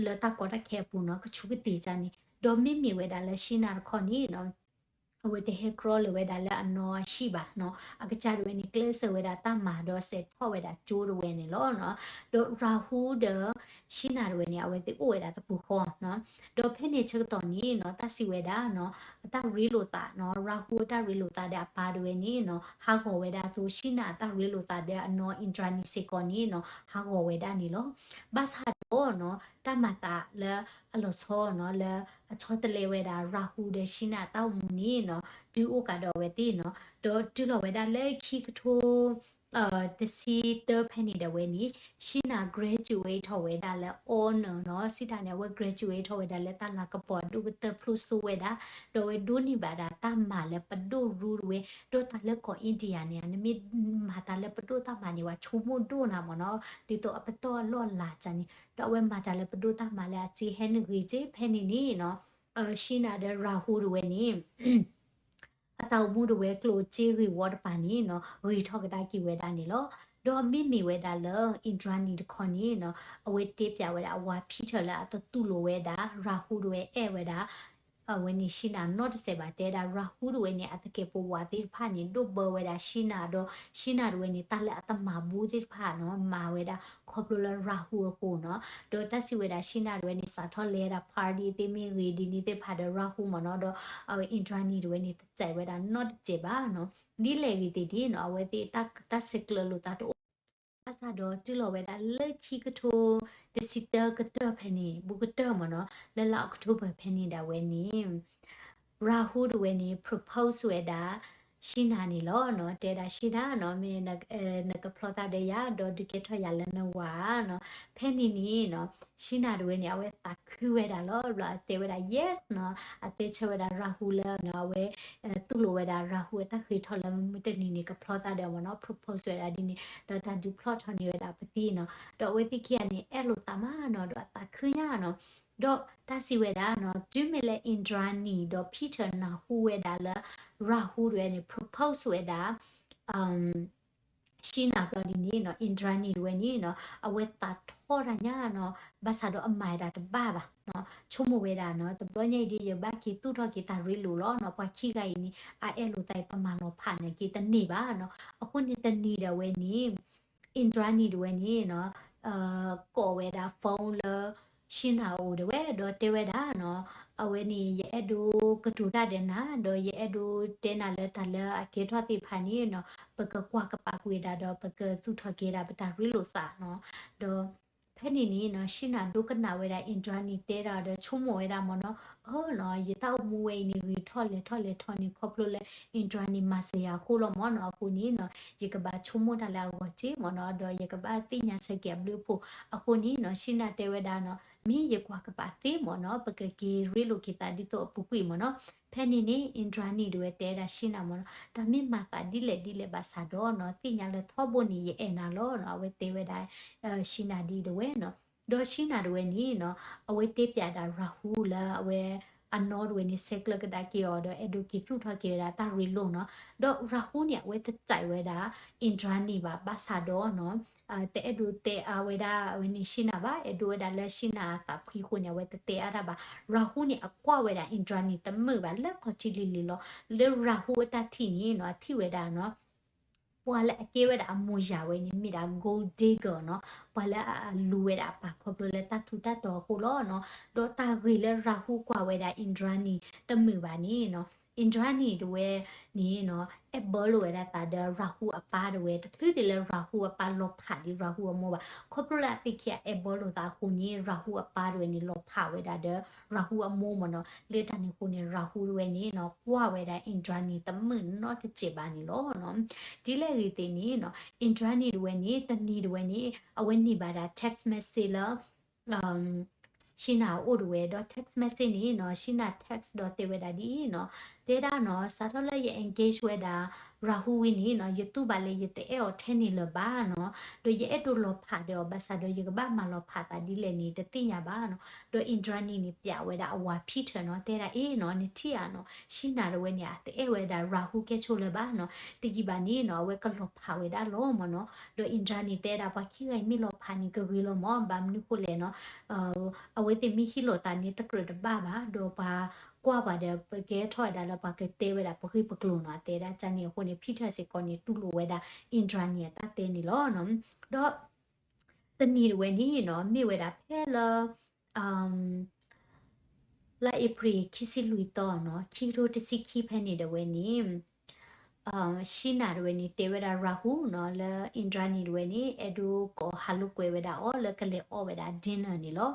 လၢတၢ်ကီတၢ်ခဲအပူၤနီၤ ကဆူးကတ့ၤကန့ၣ်, ဒီးမ့မ့ၢ်ဝဲဒၣ်လၢ Scheana တခီန့ၣ်နီၤ အဝဲတဟဲကြီလၢၤဝဲဒၣ်လၢအနီၢ်အဟံၣ်ဘၣ်နီၤ, အကစၢ်တဝဲန့ၣ် ကျဲးစၢးဝဲဒၣ်တၢ်မၤဒီးစဲးထီၣ်ဝဲဒၣ်ကၠိတဝဲန့ၣ်လီၤနီၤ, ဒီး Rahul ဒီး Scheana တဝဲန့ၣ် အဝဲသ့ၣ်အိၣ်ဝဲဒၣ်တပူၤဃီနီၤ, ဒီးဖဲန့ၣ်ဆၢကတီၢ်န့ၣ်နီၤ တၢ်စံးဝဲဒၣ်နီၤ အတၢ်ရ့လိာ်သးနီၤ Rahul အတၢ်ရ့လိာ်သးဒီးအပၢ်တဝဲန့ၣ်နီၤ ဟးဂီၤဝဲဒၣ်အသိး Scheana အတၢ်ရ့လိာ်သးဒီးအနီၢ် Indranee စ့ၢ်ကီးန့ၣ်နီၤ ဟးဂီၤဝဲဒၣ်န့ၣ်လီၤ. ဘၣ်ဆၣ်ဒီးနီၤ တၢ်မၤသးလၢအလီၤဆီနီၤ လၢအဆီတလဲဝဲဒၣ် Rahul ဒီး Scheana အတၢ်အိၣ်မူန့ၣ်နီၤ တုၤအိၣ်ကးဒီးအဝဲသ့ၣ်နီၤ ဒီးတုၤလီၤဝဲဒၣ်လၢခံကထိ တဆံတၢဖဲန့ၣ်ဒီးဝဲန့ၣ် Scheana graduate ထီၣ်ဝဲဒၣ်လၢ honor နီၤ, စံးတၢ်န့ၣ် အဝဲ graduate ထီၣ်ဝဲဒၣ်လၢတၢ်လၤကပီၤအဒိၣ်ကတၢၢ်ဖျိစိဝဲဒၣ်, ဒီးအဝဲဒိးန့ၢ်ဘၣ်ဒၣ်တၢ်မၤလၢပဒိၣ်ရူတဝဲ, ဒီးတၢ်လၢကီၢ် India န့ၣ် နမ့ၢ်မၤတၢ်လၢပဒိၣ်တၢ်မၤန့ၣ် ပှၤဆိကမိၣ်ဒိၣ်နၤမ့ၢ်နီၤ, ဒ်သိးအပတီၢ်အလီၢ်အလၤကန့ၣ်, ဒီးအဝဲမၤတၢ်လၢပဒိၣ်တၢ်မၤလၢအစ့ဟဲနုာ်ဂ့ၤက့ဖဲန့ၣ်န့ၣ်နီၤ, Scheana ဒီး Rahul တဝဲန့ၣ် အတၢ်အိၣ်မူတဝဲကျိၣ်စ့ဂ့ၢ်ဝီတပၤန့ၣ်နီၤ ဂ့ၤထီၣ်ကဒါက့ၤဝဲဒၣ်န့ၣ်လီၤ. ဒီးမ့မ့ၢ်ဝဲဒၣ်လၢ Indranee တခီန့ၣ်နီၤ အဝဲတဲပၠးဝဲဒၣ်အဝၤ Peter လၢအတတူၢ်လိာ်ဝဲဒၣ် Rahul တဝဲအဲၣ်ဝဲဒၣ် အဝဲန့ၣ် Scheana နီတစဲးဘၣ် တဲဒၣ် Rahul တဝဲန့ၣ် အသကဲးပဝးသ့ၣ်တဖၣ်န့ၣ် ဒိၣ်ဘၢဝဲဒၣ် Scheana ဒီး Scheana တဝဲန့ၣ် တၢ်လၢအတမၤဘူးသ့ၣ်တဖၣ်နီၤ မၤဝဲဒၣ်ခီဖျိလၢ Rahul အဃိနီၤ. ဒီးတၢ်စံးဝဲဒၣ် Scheana တဝဲန့ၣ် စးထီၣ်လဲၤဒၣ် party သ့ၣ်မ့ၢ်ဂ့ၤဒ်န့ၣ်သ့ၣ်တဖၣ်ဒီး Rahul မ့ၢ်နီၤ ဒီး အဝဲ Indranee တဝဲန့ၣ် တစဲးဝဲဒၣ်နီတစဲးဘၣ်နီၤ. ဒ်လဲၣ်ဂ့ၤသ့ၣ်ဒ်နီၤ အဝဲသ့ၣ်တၢ်ဆဲးကျၢလိာ်သးတအိၣ် ဘၣ်ဆၣ်ဒီးတုၤလီၤဝဲဒၣ်လၢခံကထိတဆံတၢကတၢၢ်ဖဲန့ၣ် ဘူးကတၢၢ်မ့ၢ်နီၤ လၢလါ October ဖဲန့ၣ်ဒၣ်ဝဲန့ၣ် Rahu တဝဲန့ၣ် propose ဝဲဒၣ် Sheena န့ၣ်လီၤနီၤ. တဲဒၣ် Sheena နီၤ မ့ၢ်နကဖျီသးဒီးယၤ ဒီးဒုးကဲထီၣ်ယၤလၢနဝၤနီၤ. ဖဲန့ၣ်န့ၣ်နီၤ Sheena တဝဲန့ၣ် အဝဲသးခုဝဲဒၣ်လီၤ. ဘျီအတဲဝဲဒၣ် yes နီၤ အတဲဆၢဝဲဒၣ် Rahu လၢနီၤ အဝဲ တူၢ်လိာ်ဝဲဒၣ် Rahu အတၢ်ဃ့ထီၣ်လၢမုၢ်တနံၤန့ၣ် ကဖျီသးဒီးမ့ၢ်နီၤ propose ဝဲဒၣ်ဒ်န့ၣ် ဒီးတၢ်ဒုးဖျီၣ်ထီၣ်န့ၢ်ဝဲဒၣ်ပသံနီၤ. ဒီးအဝဲသ့ၣ်ခံဂၤန့ၣ် အဲၣ်လိာ်သးမးနီၤ ဒီးအသးခုညါနီၤ. ဒီးတၢ်စံးဝဲဒၣ်နီၤ တုၤမ့ၢ်လၢ Indranee ဒီး Peter နၢ်ဟူဝဲဒၣ်လၢ Rahu တဝဲန့ၣ် propose ဝဲဒၣ် Sheena ဘျီဒ်န့ၣ်နီၤ Indranee တဝဲန့ၣ်နီၤ အဝဲသးထီၣ်တၢ်ညါနီၤ ဘၣ်ဆၣ်ဒီးအမၤဝဲဒၣ်တဘၣ်ဘၣ်နီၤ ဆိကမိၣ်ဝဲဒၣ်နီၤ တဘျီညါအံၤဒ် ယဘၣ်က့ၤသူၣ်ထီၣ်က့ၤတၢ်ရ့လိာ်လီၤနီၤ ပှၤခံဂၤအံၤန့ၣ် အအဲၣ်လိာ်သးအံၤ ပမၤလီၤဖးန့ၢ်က့ၤတန့ၢ်ဘၣ်နီၤ. အဃိန့ၣ်တနံၤဒၣ်ဝဲန့ၣ် Indranee တဝဲန့ၣ်နီၤ ကိးဝဲဒၣ် phone လၢ Sheena အအိၣ်ဒၣ်ဝဲ ဒီးတဲဝဲဒၣ်နီၤ အဝဲန့ၣ် ယအဲၣ်ဒိးကတိၤတၢ်ဒီးနၤ ဒီးယအဲၣ်ဒိးတဲနၤလၢတၢ်လၢအကဲထီၣ်သ့ၣ်တဖၣ်န့ၣ်နီၤ ပကကွၢ်ကပာ်ကွံာ်ဝဲဒၣ် ဒီးပကသူၣ်ထီၣ်က့ၤဒၣ်ပတၢ်ရ့လိာ်သးနီၤ. ဒီးဖဲန့ၣ်န့ၣ်နီၤ Sheena ဒိကနၣ်ဝဲဒၣ် Indranee တဲဒၣ်ဒီးဆိကမိၣ်ဝဲဒၣ်မ့ၢ်နီၤ အၢနီၤ ယတၢ်အိၣ်မူဝဲအံၤန့ၣ် ဂ့ၤထီၣ်လဲၤထီၣ်လဲၤထီၣ်န့ၣ် ခီဖျိလၢ Indranee မၤစၢၤယၤအဃိလီၤမ့ၢ်နီၤ. အဃိန့ၣ်နီၤ ယကဘၣ်ဆိကမိၣ်တၢ်လၢအဂီၢ်စ့ၢ်မ့ၢ်နီၤ ဒီးယကဘၣ်သ့ၣ်ညါဆၢက့ၤအဘျုးအဖှိၣ်. အဃိန့ၣ်နီၤ Sheena တဲဝဲဒၣ်နီၤ မ့ၢ်ယကွၢ်ကပာ်သ့မ့ၢ်နီၤ ပကက့ၤရ့လိာ်က့ၤသးဒ်သိးအပူၤကွံာ်မ့ၢ်နီၤ. ဖဲန့ၣ်န့ၣ် Indranee တဝဲတဲဒၣ် Sheena မ့ၢ်နီၤ တၢ်မ့ၢ်မၤသးဒ်လဲၣ်ဒ်လဲၣ်ဘၣ်ဆၣ်ဒီးနီၤ သ့ၣ်ညါလၢထီဘိန့ၣ် ယအဲၣ်နၤလီၤနီၤ အဝဲတဲဝဲဒၣ် Sheena ဒ်တဝဲနီၤ. ဒီး Sheena တဝဲန့ၣ်နီၤ အဝဲတဲပျးဒၣ် Rahu လၢအဝဲအနီတဝဲန့ၣ် ဆဲးကျၢကဒါက့ၤအီၤ ဒီးအဲၣ်ဒိးက့ၤသူၣ်ထီၣ်က့ၤဝဲဒၣ်တၢ်ရ့လိာ်နီၤ. ဒီး Rahu န့ၣ် အဝဲတကြိုက်ဝဲဒၣ် Indranee ဘၣ် ဘၣ်ဆၣ်ဒီးနီၤ တအဲၣ်ဒိးတဲအါဝဲဒၣ်အဝဲန့ၣ် Sheena ဘၣ် အဲၣ်ဒိးဝဲဒၣ်လၢ Sheena အသးဖှံအဃိန့ၣ် အဝဲတတဲအါတၢ်ဘၣ်. Rahu န့ၣ် အကွၢ်ဝဲဒၣ် Indranee တမုာ်ဘၣ် လၢခီၣ်ထံးလံၤလံၤလီၤ. လၢ Rahu အတၢ်ထံၣ်န့ၣ်နီၤ အထံၣ်ဝဲဒၣ်နီၤ ပှၤလၢအကဲဝဲဒၣ်အမိၢ်ယၤဝဲန့ၣ် မ့ၢ်ဒၣ် gold digger နီၤ ပှၤလၢအလူၤဝဲဒၣ်အပၢ်ခီဖျိလၢတၢ်ထူးတၢ်တီၤအဃိလီၤနီၤ. ဒီးတၢ်ဂ့ၤလၢ Rahu ကွၢ်ဝဲဒၣ် Indranee တမုာ်ဘၣ်န့ၣ်နီၤ Indranee တဝဲန့ၣ်နီၤ အဲၣ်ဘၢလိာ်ဝဲဒၣ်သးဒီး Rahu အပၢ်တဝဲ တချုးဒံးလၢ Rahu အပၢ်လီၤဖးဒံး Rahu အမိၢ်ဘၣ်. ခီဖျိလၢအသ့ၣ်ခံဂၤအဲၣ်ဘၢလိာ်သးအဃိန့ၣ် Rahu အပၢ်တဝဲန့ၣ် လီၤဖးဝဲဒၣ်ဒီး Rahu အမိၢ်မ့ၢ်နီၤ. လၢတၢ်န့ၣ်အဃိန့ၣ် Rahu တဝဲန့ၣ်နီၤ ကွၢ်ဝဲဒၣ် Indranee တမုာ်နီတစဲးဘၣ်န့ၣ်လီၤနီၤ. ဒ်လဲၣ်ဂ့ၤသ့ၣ်န့ၣ်နီၤ Indranee တဝဲန့ၣ် တနံၤတဝဲန့ၣ် အဝဲန့ၢ်ဘၣ်ဒၣ် text message လၢ Sheena အအိၣ်တဝဲ ဒီး text message န့ၣ်နီၤ Sheena text ဒီးတဲဝဲဒၣ်ဒ်အံၤနီၤ တဲဒၣ်နီၤ စးထီၣ်လၢယ engage ဝဲဒၣ် Rahu ဝံၤန့ၣ်နီၤ ယတူၢ်ဘၣ်လၢယတအဲၣ်အီၤထဲန့ၣ်လၢၤဘၣ်နီၤ ဒီးယအဲၣ်ဒိးလီၤဖးဒီးအီၤ ဘၣ်ဆၣ်ဒီးယကဘၣ်မၤလီၤဖးသးဒ်လဲၣ်န့ၣ် တသ့ၣ်ညါဘၣ်နီၤ. ဒီး Indranee န့ၣ် ပျးဝဲဒၣ်အဝၤ Peter နီၤ တဲဒၣ်အ့ၣ်နီၤ နထံၣ်ဧါနီၤ Sheena တဝဲန့ၣ် အတအဲၣ်ဝဲဒၣ် Rahu ကဲဆိလၢၤဘၣ်နီၤ တယံာ်ဘၣ်န့ၣ်နီၤ အဝဲကလီၤဖးဝဲဒၣ်လီၤမ့ၢ်နီၤ. ဒီး Indranee န့ၣ် တဲဒၣ်ပှၤခံဂၤအံၤမ့ၢ်လီၤဖးန့ၣ် ကဂ့ၤလီၤမ့ၢ် ဘၣ်မနုၤဃိလဲၣ်နီၤ အဝဲသ့ၣ်မ့ၢ်ဟံးလိာ်သးန့ၣ် တကြၢးတဘၣ်ဘၣ် ဒီးပှၤကွၢ်ပှၤဒီး ပကဲထီၣ်ဝဲဒၣ်လၢပှၤကတဲဝဲဒၣ်ပဂ့ၢ်ပကျိၤနီၤ အတဲဒၣ်န့ၣ်အဃိန့ၣ် Peter စ့ၢ်ကီးန့ၣ် တူၢ်လိာ်ဝဲဒၣ် Indranee အတၢ်တဲန့ၣ်လီၤနီၤ. ဒီး တနံၤတဝဲန့ၣ်နီၤ မ့ၢ်ဝဲဒၣ်ဖဲလၢ လါအ့ဖြ့ၣ်ခံဆံလွံၢ်သီနီၤ ခံကထိတဆံခံဖဲန့ၣ်တဝဲန့ၣ် Sheena တဝဲန့ၣ် တဲဝဲဒၣ် Rahu နီၤ လၢ Indranee တဝဲန့ၣ် အဲၣ်ဒိးကိးဟးလိာ်ကွဲဝဲဒၣ်အီၤလၢကလဲၤအီၣ်ဝဲဒၣ် dinner န့ၣ်လီၤ.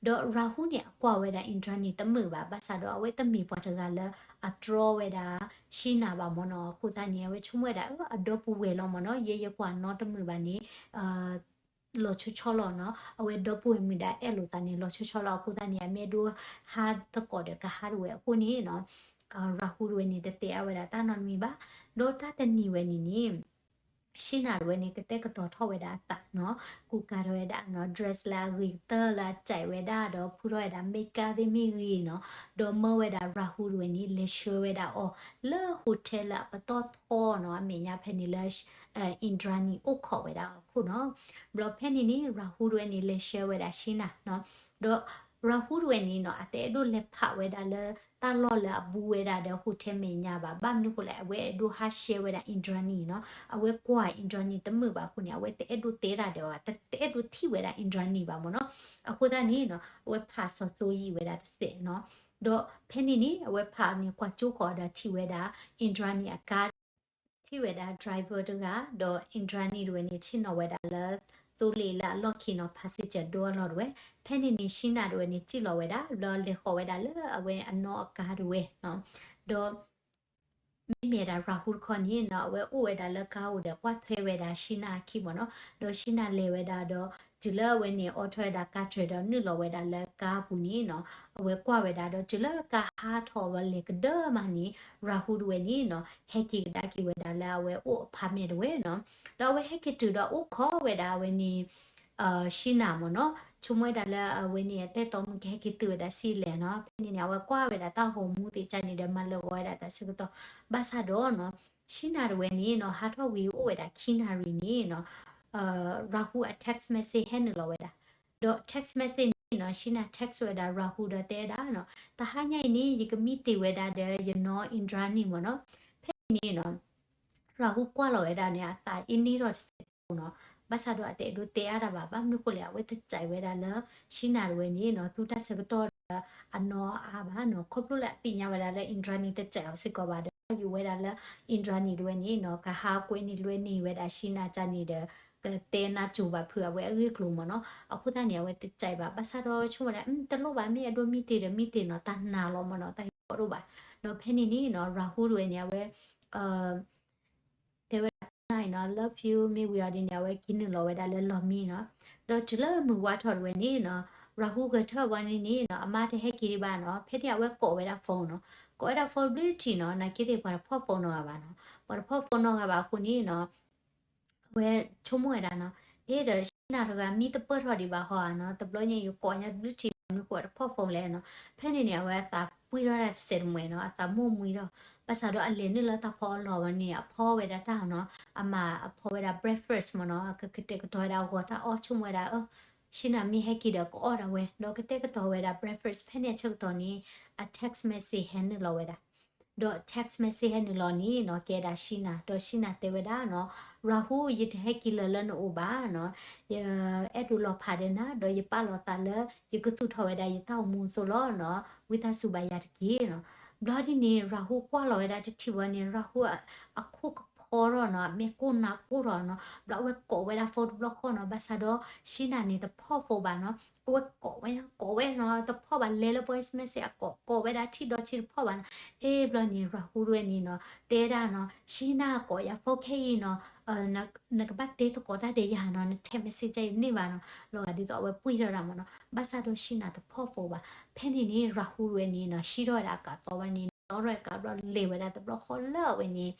ဒီး Rahu န့ၣ် အကွၢ်ဝဲဒၣ် Indranee တမုာ်ဘၣ် ဘၣ်ဆၣ်ဒီးအဝဲတမ့ၢ်ပှၤတဂၤလၢအတြီဝဲဒၣ် Sheena ဘၣ်မ့ၢ်နီၤ အဃိသတးန့ၣ် အဝဲဆိကမိၣ်ဝဲဒၣ် အၢ အဒီပုၢ်ဝဲၢ်လီၤမ့ၢ်နီၤ ယဲယကွၢ်နီတမုာ်ဘၣ်န့ၣ် လီၤဆီဆီလီၤနီၤ အဝဲဒီပုၢ်ဝဲၢ်မုၣ်ဒၣ်အဲၣ်လိာ်သးန့ၣ် လီၤဆီဆီလီၤ အဃိသတးန့ၣ် အမ့ၢ်အဲၣ်ဒိးဟးသကိးဒီးကဟးတဝဲအဃိန့ၣ်နီၤ Rahu တဝဲန့ၣ် တတဲအါဝဲဒၣ်တၢ်နီတမံၤဘၣ်. ဒီးတၢ်တနံၤဝဲန့ၣ်န့ၣ် Sheena တဝဲန့ၣ် ကတဲာ်ကတီၤထီၣ်ဝဲဒၣ်အသးနီၤ ကူကၤထီၣ်ဝဲဒၣ်နီၤ dress လၢအဂ့ၤကတၢၢ်လၢအကြိုက်ဝဲဒၣ် ဒီးဖုထီၣ်ဝဲဒၣ် makeup သ့ၣ်မ့ၢ်ဂ့ၤနီၤ ဒီးမၢဝဲဒၣ် Rahu တဝဲန့ၣ် လဲၤဆှၢဝဲဒၣ်အီၤ လၢ hotel လၢအပတီၢ်ထီနီၤ အမဲာ်ညါဖဲန့ၣ်လၢ Indranee အိၣ်ခိးဝဲဒၣ်အီၤခိၣ်နီၤ. ဘျီဖဲန့ၣ်န့ၣ် Rahu တဝဲန့ၣ် လဲၤဆှၢဝဲဒၣ် Sheena နီၤ ဒီး Rahu တဝဲန့ၣ်နီၤ အတအဲၣ်ဒိးလဲၤဖးဝဲဒၣ်လၢ တၢ်လီၢ်လၢအဘူးဝဲဒၣ်ဒီး hotel မဲာ်ညါဘၣ် ဘၣ်မနုၤဃိလဲၣ် အဝဲအဲၣ်ဒိးဟးဆှဲဝဲဒၣ် Indranee နီၤ အဝဲကွၢ် Indranee တမုာ်ဘၣ်အဃိန့ၣ် အဝဲတအဲၣ်ဒိးတဲတၢ်ဒီးအီၤ တအဲၣ်ဒိးထံၣ်ဝဲဒၣ် Indranee ဘၣ်မ့ၢ်နီၤ အဃိသတးန့ၣ်နီၤ အဝဲဖးစီၤစိယံာ်ဝဲဒၣ်တစဲးနီၤ ဒီးဖဲန့ၣ်န့ၣ် အဝဲဖးန့ၣ် ကွၢ်ကၠိဃီၤဒီးထံၣ်ဝဲဒၣ် Indranee အကါ ထံၣ် ထံၣ်ဝဲဒၣ် driver တဂၤ ဒီး Indranee တဝဲန့ၣ် ဆ့ၣ်နီၤဝဲဒၣ်လၢ သိလ့ၣ်လၢအလီၢ်ခံနီၤ passenger door အလီၢ်တဝဲ, ဖဲန့ၣ်န့ၣ် Sheena တဝဲန့ၣ် စံၣ်လီၤဝဲဒၣ် ဘျီလဲၤဃီၤဝဲဒၣ်လၢအဝဲအနီၢ်အကါတဝဲနီၤ, ဒီး မ့မ့ၢ်ဒၣ် Rahul တခီန့ၣ်နီၤ အဝဲအိၣ်ဝဲဒၣ်လၢကါအိၣ်ဒီးကွၢ်ထွဲဝဲဒၣ် Sheena အခံမ့ၢ်နီၤ, ဒီး Sheena လဲၤဝဲဒၣ်ဒီး တုၤလၢအဝဲန့ၣ် အိးထီၣ်ဝဲဒၣ်ကါတြဲၤဒီးနုာ်လီၤဝဲဒၣ်လၢကါပူၤန့ၣ်နီၤ, အဝဲကွၢ်ဝဲဒၣ်ဒီး တုၤလၢကါဟးထီၣ်ဝဲလဲၤကဒၢမးန့ၣ် Rahul တဝဲန့ၣ်နီၤ ဟဲက့ၤကဒါက့ၤဝဲဒၣ်လၢအဝဲအိၣ် apartment တဝဲနီၤ, ဒီးအဝဲဟဲက့ၤတုၤဒီးအိၣ်ခိးဝဲဒၣ်အဝဲန့ၣ် Sheena မ့ၢ်နီၤ, ဆိကမိၣ်ဝဲဒၣ်လၢအဝဲန့ၣ် အတၢ်အဲၣ်တီမုၣ်ကဟဲက့ၤတုၤဝဲဒၣ်စံၣ်လဲၣ်နီၤ, ဖဲန့ၣ်န့ၣ် အဝဲကွၢ်ဝဲဒၣ်တၢ်ဂီၤမူသ့ၣ်ကါန့ၣ်ဒီး မၤလၢာ်ဂီၤဝဲဒၣ်တၢ်ဆၢကတီၢ်, ဘၣ်ဆၣ်ဒီးနီၤ Sheena တဝဲန့ၣ်နီၤ ဟးထီၣ်ဝံၤအိၣ်ဝဲဒၣ်ခံနၣ်ရံၣ်န့ၣ်နီၤ Rahul အ text message ဟဲနုာ်လီၤဝဲဒၣ်, ဒီး text message န့ၣ်နီၤ Sheena text ဝဲဒၣ် Rahul ဒီးတဲဝဲဒၣ်နီၤ တဟါညါအံၤန့ၣ် ယက meet တ့ၢ်ဝဲဒၣ်ဒီးယနီၢ် Indranee မ့ၢ်နီၤ, ဖဲန့ၣ်န့ၣ်နီၤ Rahul ကွၢ်လီၤဝဲဒၣ်န့ၣ် အသးအ့န့ၢ်ထီၣ်တစဲးဖိနီၤ, ဘၣ်ဆၣ်ဒီးအတအဲၣ်ဒိးတဲအါတၢ်ဘၣ်, ဘၣ်မနုၤဃိလဲၣ် အဝဲတစဲးဝဲဒၣ်လၢ Sheena တဝဲန့ၣ်နီၤ သူတၢ်ဆၢကတီၢ်ဒီး အနီၢ်အါဘၣ်နီၤ, ခီဖျိလၢအသ့ၣ်ညါဝဲဒၣ်လၢ Indranee တစဲးအီၤစ့ၢ်ကီးဘၣ်ဒီး ယူၤဝဲဒၣ်လၢ Indranee တဝဲန့ၣ်နီၤ ကဟးကွဲန့ၢ်လွဲန့ၢ်ဝဲဒၣ် Sheena ကါန့ၣ်ဒီး ကတဲနၢ်စိၤဘၣ်ဖုးအဝဲအဂ့ၢ်အကျိၤမ့ၢ်နီၤ, အဃိသတးန့ၣ် အဝဲတစဲးဘၣ်, ဘၣ်ဆၣ်ဒီးဆိကမိၣ်ဝဲဒၣ် တလိၣ်ဘၣ် မ့ၢ်အဲၣ်ဒိး meet တ့ၢ်ဒီး meet တ့ၢ်နီၤ, တၢ်နာ်လီၤမ့ၢ်နီၤ, တၢ်ဟ့ၣ်ကီးတအိၣ်ဘၣ်, ဒီးဖဲန့ၣ်န့ၣ်နီၤ Rahul တဝဲန့ၣ် အဝဲ တဲဝဲဒၣ် Sheena နီၤ love you မ့ၢ်ဝံၤအီၤဒ်န့ၣ် အဝဲက့ၤနုာ်လီၤဝဲဒၣ်လၢလီၢ်မံနီၤ, ဒီးတုၤလၢမုၢ်ဝါထီၣ်တဝဲန့ၣ်နီၤ Rahul ဂဲၤထၢၣ်ဝဲန့ၣ်န့ၣ်နီၤ အမါတဟဲက့ၤဒံးဘၣ်နီၤ, ဖဲန့ၣ်အဝဲကိးဝဲဒၣ် phone နီၤ, ကိးဝဲဒၣ် phone ဘျုးထံးနီၤ နာ်က့သ့ၣ်ပှၤတဖီၣ် phone နီတဂၤဘၣ်နီၤ, ပှၤတဖီၣ် phone နီတဂၤဘၣ်အဃိန့ၣ်နီၤ အဝဲဆိကမိၣ်ဝဲဒၣ်နီၤ, အဲၣ်ဒီး Sheena တဂၤ မံတပၢၢ်ထီၣ်ဒံးဘၣ်ဟီဧါနီၤ, တဘျီညါယကိးညါဘျုးထံးနီၤ မနုၤဃိတဖီၣ် phone လဲၣ်နီၤ, ဖဲန့ၣ်န့ၣ် အဝဲအသးပှံၢ်ထီၣ်ဒၣ်တစဲးတမှဲၤနီၤ, အသးမိၢ်မှံထီၣ်, ဘၣ်ဆၣ်ဒီးအလဲၤနုာ်လၢတၢ်ဖီအလီၢ်ဝဲန့ၣ် အဖီဝဲဒၣ်တၢ်နီၤ, အမၤအဖီဝဲဒၣ် breakfast မ့ၢ်နီၤ, ကကတဲာ်ကတီၤဝဲဒၣ်အဂီၤတၢ်အီၣ်ဆိကမိၣ်ဝဲဒၣ် အၢ Sheena မ့ၢ်ဟဲက့ၤဒီးကအီၣ်ဒၣ်ဝဲ, ဒီးကတဲာ်ကတီၤဝဲဒၣ် breakfast ဖဲန့ၣ်အဆၢကတီၢ်န့ၣ် အ text message ဟဲနုာ်လီၤဝဲဒၣ် ဒီး text message ဟဲနုာ်လီၤန့ၣ်နီၤ ကဲဒၣ် Sheena, ဒီး Sheena တဲဝဲဒၣ်နီၤ, Rahul ယတဟဲက့ၤလၢၤလၢနအိၣ်ဘၣ်နီၤ, ယအဲၣ်ဒိးလီၤဖးဒီးနၤ, ဒီးယပာ်လီၤသးလၢ ယကသူၣ်ထီၣ်ဝဲဒၣ်ယတၢ်အိၣ်မူအသိးလီၤနီၤ, ဝံသးစူၤဘၣ်ယၤတက့ၢ်နီၤ. ဘျီဒ်န့ၣ် Rahul ကွၢ်လီၤဝဲဒၣ်တထံၣ်ဘၣ်န့ၣ် Rahul အခိၣ်ကဖီထီၣ်နီၤ, အမဲာ်ကိၢ်နးကိၢ်ထီၣ်နီၤ, ဘျီအဝဲကိးဝဲဒၣ် phone တဘျီဃီနီၤ, ဘၣ်ဆၣ်ဒီး Sheena န့ၣ်တဖီၣ် phone ဘၣ်နီၤ, အဝဲကိးဝဲ ကိးဝဲနီၤ, တဖီၣ်ဘၣ် လဲၤလၢ voice message အကိး ကိးဝဲဒၣ်ထံၣ်ဒီးထံၣ်တဖီၣ်ဘၣ်နီၤ, အ့ ဘျီန့ၣ် Rahul တဝဲန့ၣ်နီၤ တဲဒၣ်နီၤ, Sheena ကိးယၤ phone ခဲအံၤနီၤ, နကဘၣ်တဲသကိးတၢ်ဒီးယၤနီၤ, န text message ကဲအံၤန့ၢ်ဘၣ်နီၤ, လီၤဂာ်ဒ်သိးအဝဲပှံၢ်ထီၣ်ဒၣ်မ့ၢ်နီၤ, ဘၣ်ဆၣ်ဒီး Sheena တဖီၣ် phone ဘၣ်, ဖဲန့ၣ်န့ၣ် Rahul တဝဲန့ၣ်နီၤ ဟံးထီၣ်ဝဲဒၣ်အကးသီဘၣ်န့ၣ် နီၣ်ထီၣ်ဝဲကးဘျီလဲၤဝဲဒၣ်တဘျီဃီလၢအဝဲန့ၣ်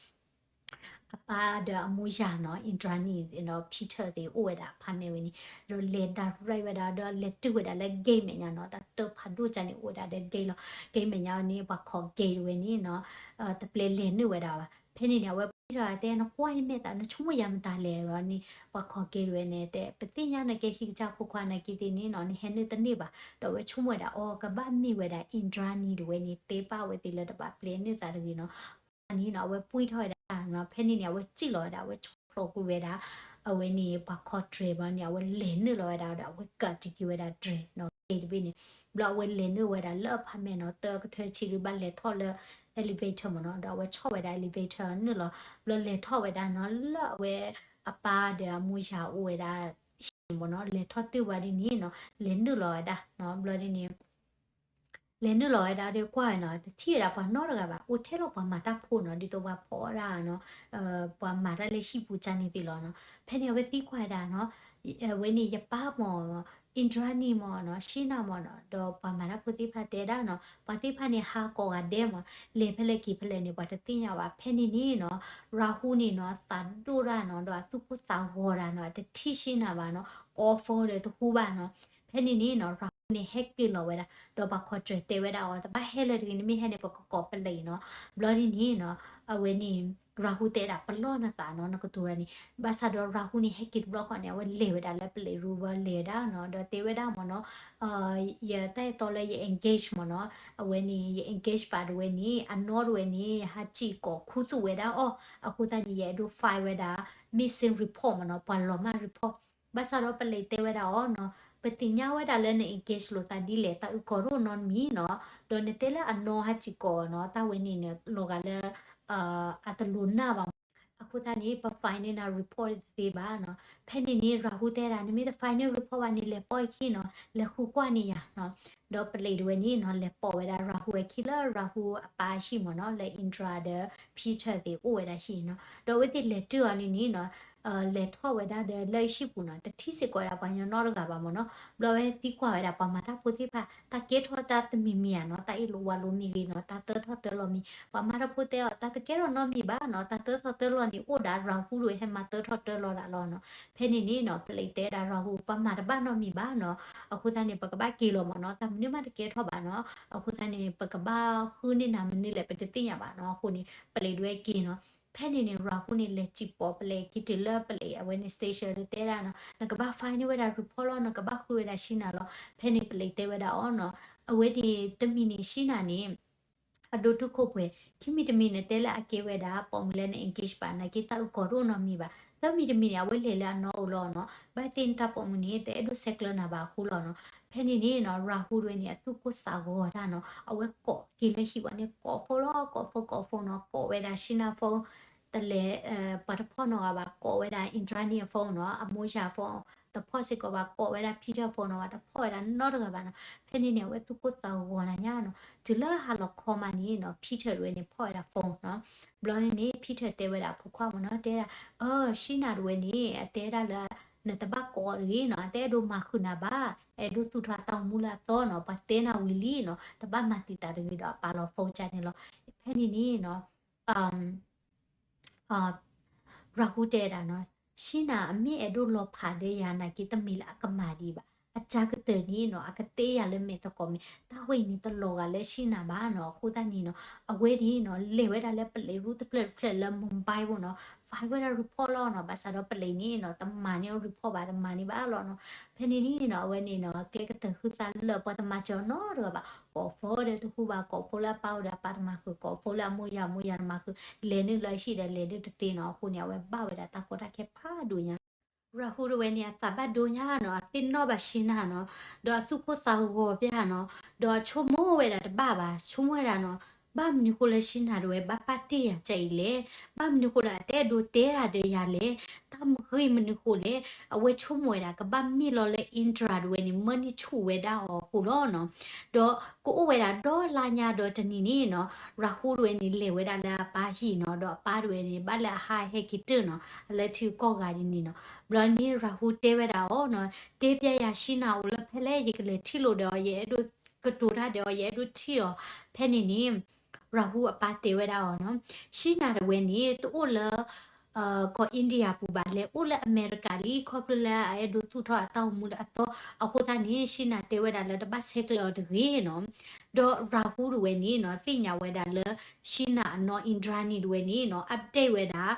အပၢ်ဒီးအမိၢ်ယၤနီၤ Indranee နီၤ Peter သ့ၣ်အိၣ်ဝဲဒၣ် apartment ဝဲန့ၣ်, ဒီးလဲၤ direct ဝဲဒၣ် ဒီးလဲၤတုၤဝဲဒၣ်လၢ gate မဲာ်ညါနီၤ, တၢ်တၢ်ဖးဒိၣ်ကန့ၣ်အိၣ်ဝဲဒၣ်ဒီး gate လီၤ, gate မဲာ်ညါန့ၣ် ပှၤခိး gate ဝဲန့ၣ်နီၤ, တပျဲလဲၤနုာ်ဝဲဒၣ်ဘၣ်, ဖဲန့ၣ်န့ၣ် အဝဲပှံၢ်ထီၣ်တဲ နကွၢ်ယမဲာ်သး နဆိကမိၣ်ယၤမတၤလဲၣ်ဘျီန့ၣ် ပှၤခိး gate ဝဲန့ၣ် တဲ ပသ့ၣ်ညါနကဲဟံၣ်ကစၢ်ဖိခွါနာ်က့သ့ၣ်န့ၣ်နီၤ နဟဲနုာ်တန့ၢ်ဘၣ်, ဒီးအဝဲဆိကမိၣ်ဝဲဒၣ် အီ ကဘၣ်မ့ၢ်ဝဲဒၣ် Indranee တဝဲန့ၣ် တဲပာ်ဝဲသ့ၣ်လၢတဘၣ်ပျဲနုာ်သးတဂ့ၤနီၤ န့ၣ်နီၤ အဝဲပှံၢ်ထီၣ်ဝဲဒၣ်နီၤ, ဖဲန့ၣ်န့ၣ် အဝဲစံၣ်လီၤဝဲဒၣ် အဝဲဆီၣ်ဖျိးကွံာ်ဝဲဒၣ် အဝဲန့ၣ် ပှၤခိးတြဲၤဘျီန့ၣ် အဝဲလဲၤနုာ်လီၤဝဲဒၣ်ဒီး အဝဲကးတံာ်က့ၤဝဲဒၣ်တြဲၤနီၤ gate တဘ့ၣ်န့ၣ်, ဘျီအဝဲလဲၤနုာ်ဝဲဒၣ်လၢ apartment နီၤ, တၢ်ကထၢဆံးဒုးဘၣ်လဲၤထီၣ်လၢ elevator မ့ၢ်နီၤ, ဒီးအဝဲဆီၣ်ဝဲဒၣ် elevator နုာ်လီၤ, ဘျီလဲၤထီၣ်ဝဲဒၣ်နီၤ လၢအဝဲအပၢ်ဒီးအမိၢ်ယၤအိၣ်ဝဲဒၣ် ဟံၣ်မ့ၢ်နီၤ, လဲၤထီၣ်တ့ၢ်ဝဲဒ်န့ၣ်နီၤ, လဲၤနုာ်လီၤဝဲဒၣ်နီၤ, ဘျီဒ်န့ၣ် လဲၤနုာ်လီၤဝဲဒၣ်ဒီးကွၢ်ဝဲနီၤ, တထံၣ်ဝဲဒၣ်ပှၤနီတဂၤဘၣ်, အိၣ်ထဲလီၤပှၤမၤတၢ်ဖိနီၤ, ဒ်သိးပှၤဖီအီၣ်ဒၣ်နီၤ, ပှၤမၤတၢ်လၢဟံၣ်ပူၤကန့ၣ်သ့ၣ်လီၤနီၤ, ဖဲန့ၣ်အဝဲသံကွၢ်ဝဲဒၣ်နီၤ, အဝဲန့ၣ်ယပၢ်မ့ၢ် Indranee မ့ၢ်နီၤ, Sheena မ့ၢ်နီၤ, ဒီးပှၤမၤတၢ်ဖိသ့ၣ်တဖၣ်တဲဒၣ်နီၤ, ပှၤသ့ၣ်တဖၣ်န့ၣ် ဟးကိးဂၤဒဲးမ့ၢ်, လဲၤဖဲလဲၣ်က့ၤဖဲလဲၣ်န့ၣ် ပှၤတသ့ၣ်ညါဘၣ်, ဖဲန့ၣ်န့ၣ်နီၤ, Rahul န့ၣ်နီၤ သးဒိၣ်ဒၣ်နီၤ, ဒီးအသူၣ်ကိၢ်သးဂီၤဒၣ်နီၤ, အတထံၣ် Sheena ဘၣ်နီၤ, ကိး phone ဒီးတဟူဘၣ်နီၤ, ဖဲန့ၣ်န့ၣ်နီၤ Rahul န့ၣ်ဟဲက့ၤလီၤဝဲဒၣ်, ဒီးပှၤခိးတြဲၤတဲဝဲဒၣ်အီၤ တဘၣ်ဟဲလၢၤတဂ့ၤ, နမ့ၢ်ဟဲန့ၣ် ပကကိးပလံးနီၤ, ဘျီဒ်န့ၣ်နီၤ, အဝဲန့ၣ် Rahul တဲဒၣ် ပလီၢ်နသးနီၤ, နကတိၤဝဲန့ၣ်, ဘၣ်ဆၣ်ဒီး Rahul န့ၣ် ဟဲက့ၤတဘျီဃီန့ၣ် အဝဲလဲၤဝဲဒၣ်လၢပလံးရူဘၢလဲၤဝဲဒၣ်နီၤ, ဒီးတဲဝဲဒၣ်မ့ၢ်နီၤ, ယတၢ်အဲၣ်တီလၢယ engage မ့ၢ်နီၤ, အဝဲန့ၣ် ယ engage ပာ်တဝဲန့ၣ် အနီၢ်တဝဲန့ၣ် ဟးစံၣ်ကိးခူသူၣ်ဝဲဒၣ်အီၤ, အဃိသတးန့ၣ် ယအဲၣ်ဒိး file ဝဲဒၣ် missing report မ့ၢ်နီၤ, ပှၤလီၤမၢ် report, ဘၣ်ဆၣ်ဒီးပလံးတဲဝဲဒၣ်အီၤနီၤ, ပသ့ၣ်ညါဝဲဒၣ်လၢန engage လိာ်သးဒ်လဲၣ်, တၢ်အုၣ်ကီၤတအိၣ်နီတမံၤနီၤ, ဒီးနတဲလၢအနီၢ်ဟးစံၣ်ကိးနီၤ, တၢ်ဝဲန့ၣ်န့ၣ် လီၤဂာ်လၢ အတလိၤနၢ်ဘၣ်မ့ၢ် အဃိသတးန့ၣ် ပ file န့ၢ်နၤ report တသ့ဘၣ်နီၤ. ဖဲန့ၣ်န့ၣ် Rahul တဲဒၣ် နမ့ၢ်တ file န့ၢ် report ဘၣ်န့ၣ် လဲၤပိာ်အခံနီၤ, လဲၤဃုကွၢ်န့ၢ်ယၤနီၤ. ဒီးပလံးတဝဲန့ၣ်နီၤ လဲၤပိာ်ဝဲဒၣ် Rahul ဝဲခံလၢ Rahul အပၢ်ဟံၣ်မ့ၢ်နီၤ, လၢ Indra ဒီး Peter သ့ၣ်အိၣ်ဝဲဒၣ်ဟံၣ်နီၤ. ဒီးအဝဲသ့ၣ်လဲၤတုၤအီၤန့ၣ်န့ၣ်နီၤ လဲၤထီၣ်ဝဲဒၣ်ဒီးလၢဟံၣ်ပူၤနီၤ, တထံၣ်စ့ၢ်ကီးဝဲဒၣ်ပှၤကညီနီတဂၤဘၣ်မ့ၢ်နီၤ. ဘျီဝဲသံကွၢ်ဝဲဒၣ်ပှၤမၤတၢ်ဖိသ့ၣ်တဖၣ် တၢ်ကဲထီၣ်တၢ်တမံၤမံၤဧါနီၤ, တၢ်အ့ၣ်လိာ်ဝါလိာ်မ့ၢ်ဂ့ၤနီၤ, တၢ်တၢထီၣ်တၢလီၤမ့ၢ်, ပှၤမၤတၢ်ဖိတဲအီၤ တၢ်တကဲထီၣ်နီတမံၤဘၣ်နီၤ, တၢ်တၢထီၣ်တၢလီၤန့ၣ်အိၣ်ဒၣ် Rahul ဒၣ်ဝဲဟဲမၤတၢထီၣ်တၢလီၤဒၣ်လီၤနီၤ. ဖဲန့ၣ်န့ၣ်နီၤ ပလံးတဲဒၣ် Rahul ပမၤတဘၣ်နီတမံၤဘၣ်နီၤ, အဃိသတးန့ၣ် ပကဘၣ်က့ၤလီၤမ့ၢ်နီၤ, တၢ်မနုၤမးတကဲထီၣ်ဘၣ်နီၤ. အဃိသတးန့ၣ် ပကဘၣ်ဃုန့ၢ်နၤမနုၤလဲၣ် ပတသ့ၣ်ညါဘၣ်နီၤ. အဃိန့ၣ် ပလံးဒၣ်ဝဲက့ၤနီၤ. ဖဲန့ၣ်န့ၣ် Rahul န့ၣ် လဲၤစံၣ်ပိာ်ပလံးခံတုၤလၢပလံးအဝဲန့ၣ် station လၢတဲဒၣ်နီၤ, နကဘၣ် file န့ၢ်ဝဲဒၣ် report လီၤ, နကဘၣ်ဃုဝဲဒၣ် Sheena လီၤ. ဖဲန့ၣ်ပလံးတဲဝဲဒၣ်အီၤနီၤ, အဝဲန့ၣ်တမံၤန့ၣ် Sheena န့ၣ် အဒိၣ်တုာ်ခိၣ်ပှဲၤ, ခံမံၤတမံၤန့ၣ် တဲလၢအကဲဝဲဒၣ် ပိာ်မုၣ်လၢန engage ဘၣ် နာ်က့တၢ်အုၣ်ကီၤတအိၣ်နီတမံၤဘၣ်. သၢမံၤတမံၤန့ၣ် အဝဲလဲၤလၢအနီၢ်အိၣ်လီၤနီၤ, ဘၣ်သ့ၣ်နတၢ်ပိာ်မုၣ်န့ၣ် တအဲၣ်ဒိးဆဲးကျၢနၤဘၣ်အဃိလီၤနီၤ. ဖဲန့ၣ်န့ၣ်နီၤ Rahul ဒၣ်ဝဲန့ၣ် အသူၣ်ကိၢ်သးဂီၤတၢ်နီၤ, အဝဲကိးက့ၤလၢဟံၣ်ဝဲန့ၣ် ကိး phone လီၤ, ကိး phone ကိး phone နီၤ, ကိးဝဲဒၣ် Sheena phone တလဲၤ ပှၤတဖီၣ်နီတဂၤဘၣ်, ကိးဝဲဒၣ် Indra န့ၣ်အ phone နီၤ, အမိၢ်ယၤ phone တဖီၣ်စ့ၢ်ကီးဘၣ်, ကိးဝဲဒၣ် Peter phone နီၤ, တဖီၣ်ဝဲဒၣ်နီတဂၤဘၣ်နီၤ. ဖဲန့ၣ်န့ၣ် အဝဲသူၣ်ကိၢ်သးဂီၤနၤညါနီၤ. တုၤလၢဟါလီၤခီမးန့ၣ်နီၤ Peter ဒၣ်ဝဲန့ၣ် ဖီၣ်ဝဲဒၣ် phone နီၤ. ဘျီန့ၣ်န့ၣ် Peter တဲဝဲဒၣ်အဖိခွါမ့ၢ်နီၤ, တဲဒၣ် အၢ Sheena ဒၣ်ဝဲန့ၣ် အတဲဒၣ်လၢ နတဘၣ်ကိးအီၤတဂ့ၤနီၤ, အတအဲၣ်ဒိးမၤဃုာ်နၤဘၣ်, အဲၣ်ဒိးသူၣ်ထီၣ်အတၢ်အိၣ်မူလၢအသီနီၤ, ပှၤတဲနၤဝံၤလံနီၤ, တဘၣ်မၤတံာ်တာ်တဂ့ၤဒီး အပာ်လီၤ phone ကန့ၣ်လီၤ. ဖဲန့ၣ်န့ၣ်နီၤ Rahul တဲဒၣ်နီၤ, Sheena အမ့ၢ်အဲၣ်ဒိးလီၤဖးဒီးယၤနာ်က့ တမ့ၢ်လၢအကမၤဒံးဘၣ်, အစှၤကတၢၢ်န့ၣ်နီၤ အကတဲယၤလၢမဲာ်သကိးမဲာ်, တၢ်ဝဲအံၤန့ၣ်တလီၤဂာ်လၢ Sheena ဘၣ်နီၤ. အဃိသတးန့ၣ်နီၤ အဝဲန့ၣ်နီၤ လဲၤဝဲဒၣ်လၢပလံးရူၢ်တဖျၢၣ်တဖျၢၣ်လၢ Mumbai ပူၤနီၤ, file ဝဲဒၣ် report လီၤနီၤ. ဘၣ်ဆၣ်ဒီးပလံးန့ၣ်နီၤ တမၤန့ၢ် report ဘၣ်, တမၤန့ၢ်ဘၣ်လီၤနီၤ. ဖဲန့ၣ်န့ၣ်နီၤ အဝဲန့ၣ်နီၤ ကျဲကတၢၢ်ဃုသးလၢာ် ပှၤတမၤစၢၤအီၤနီတဂၤဘၣ်, ကိး phone ဒီးတဟူဘၣ်, ကိး phone လၢအပၢ်အိၣ်ဒီးအပၢ်တမၤဃုာ်, ကိး phone လၢအမိၢ်ယၤ အမိၢ်ယၤတမၤဃုာ်, လဲၤနုာ်လၢအဟံၣ်ဒီးလဲၤနုာ်တသ့နီၤ. အဃိန့ၣ် အဝဲဘၣ်ဝဲဒၣ်တၢ်ကီတၢ်ခဲဖးဒိၣ်ညါ Rahul ဒၣ်ဝဲန့ၣ် အသးဘၣ်ဒိညါနီၤ, အသ့ၣ်နီၣ်ဘၣ် Sheena နီၤ, ဒီးအသူၣ်ကိၢ်သးဂီၤပျၢ်နီၤ, ဒီးဆိကမိၣ်ဝဲဒၣ်တဘၣ်ဘၣ်, ဆိကမိၣ်ဝဲဒၣ်နီၤ, ဘၣ်မနုၤဃိလၢ Sheena ဒၣ်ဝဲဘၣ်ပာ်တ့ၢ်ယၤကအံၤလဲၣ်, ဘၣ်မနုၤဃိဒီးအတအဲၣ်ဒိးတဲတၢ်ဒီးယၤလဲၣ်, တၢ်မ့ၢ်ဂ့ၢ်မနုၤဃိလဲၣ်. အဝဲဆိကမိၣ်ဝဲဒၣ် ကဘၣ်မ့ၢ်လီၤလၢ Indra ဒၣ်ဝဲန့ၣ် မၢန့ၢ်ဆူၣ်ဝဲဒၣ်အီၤအဃိလီၤနီၤ. ဒီးကအိၣ်ဝဲဒၣ်ဒီလါညါဒီးတနံၤန့ၣ်နီၤ, Rahul ဒၣ်ဝဲန့ၣ် လဲၤဝဲဒၣ်လၢအပၢ်ဟံၣ်နီၤ, ဒီးအပၢ်ဒၣ်ဝဲန့ၣ် ဘၣ်လၢအဟးဟဲက့ၤတၢၢ်နီၤ, အလၢထံကီၢ်ဂၤဒ်န့ၣ်နီၤ. ဘျီန့ၣ် Rahul တဲဝဲဒၣ်အီၤနီၤ, တဲပျဲယၤ Sheena အိၣ်လၢဖဲလဲၣ်, ယကလဲၤထံၣ်လိာ်ဒီးအီၤ, ယအဲၣ်ဒိးကတိၤတၢ်ဒီးအီၤ, ယအဲၣ်ဒိးထံၣ်အီၤ. ဖဲန့ၣ်န့ၣ် Rahul အပၢ်တဲဝဲဒၣ်အီၤနီၤ, Sheena ဒၣ်ဝဲန့ၣ် တအိၣ်လၢ ကီၢ် India ပူၤဘၣ်, လဲၤအိၣ်လၢအမဲရကၤလံ, ခီဖျိလၢအအဲၣ်ဒိးသူၣ်ထီၣ်အတၢ်အိၣ်မူလၢအသီ. အဃိသတးန့ၣ် Sheena တဲဝဲဒၣ်လၢတဘၣ်ဆဲးကျၢအီၤတဂ့ၤနီၤ. ဒီး Rahul ဒၣ်ဝဲန့ၣ်နီၤ သ့ၣ်ညါဝဲဒၣ်လၢ Sheena အနီၢ် Indra န့ၣ်ဒၣ်ဝဲန့ၣ်နီၤ update ဝဲဒၣ်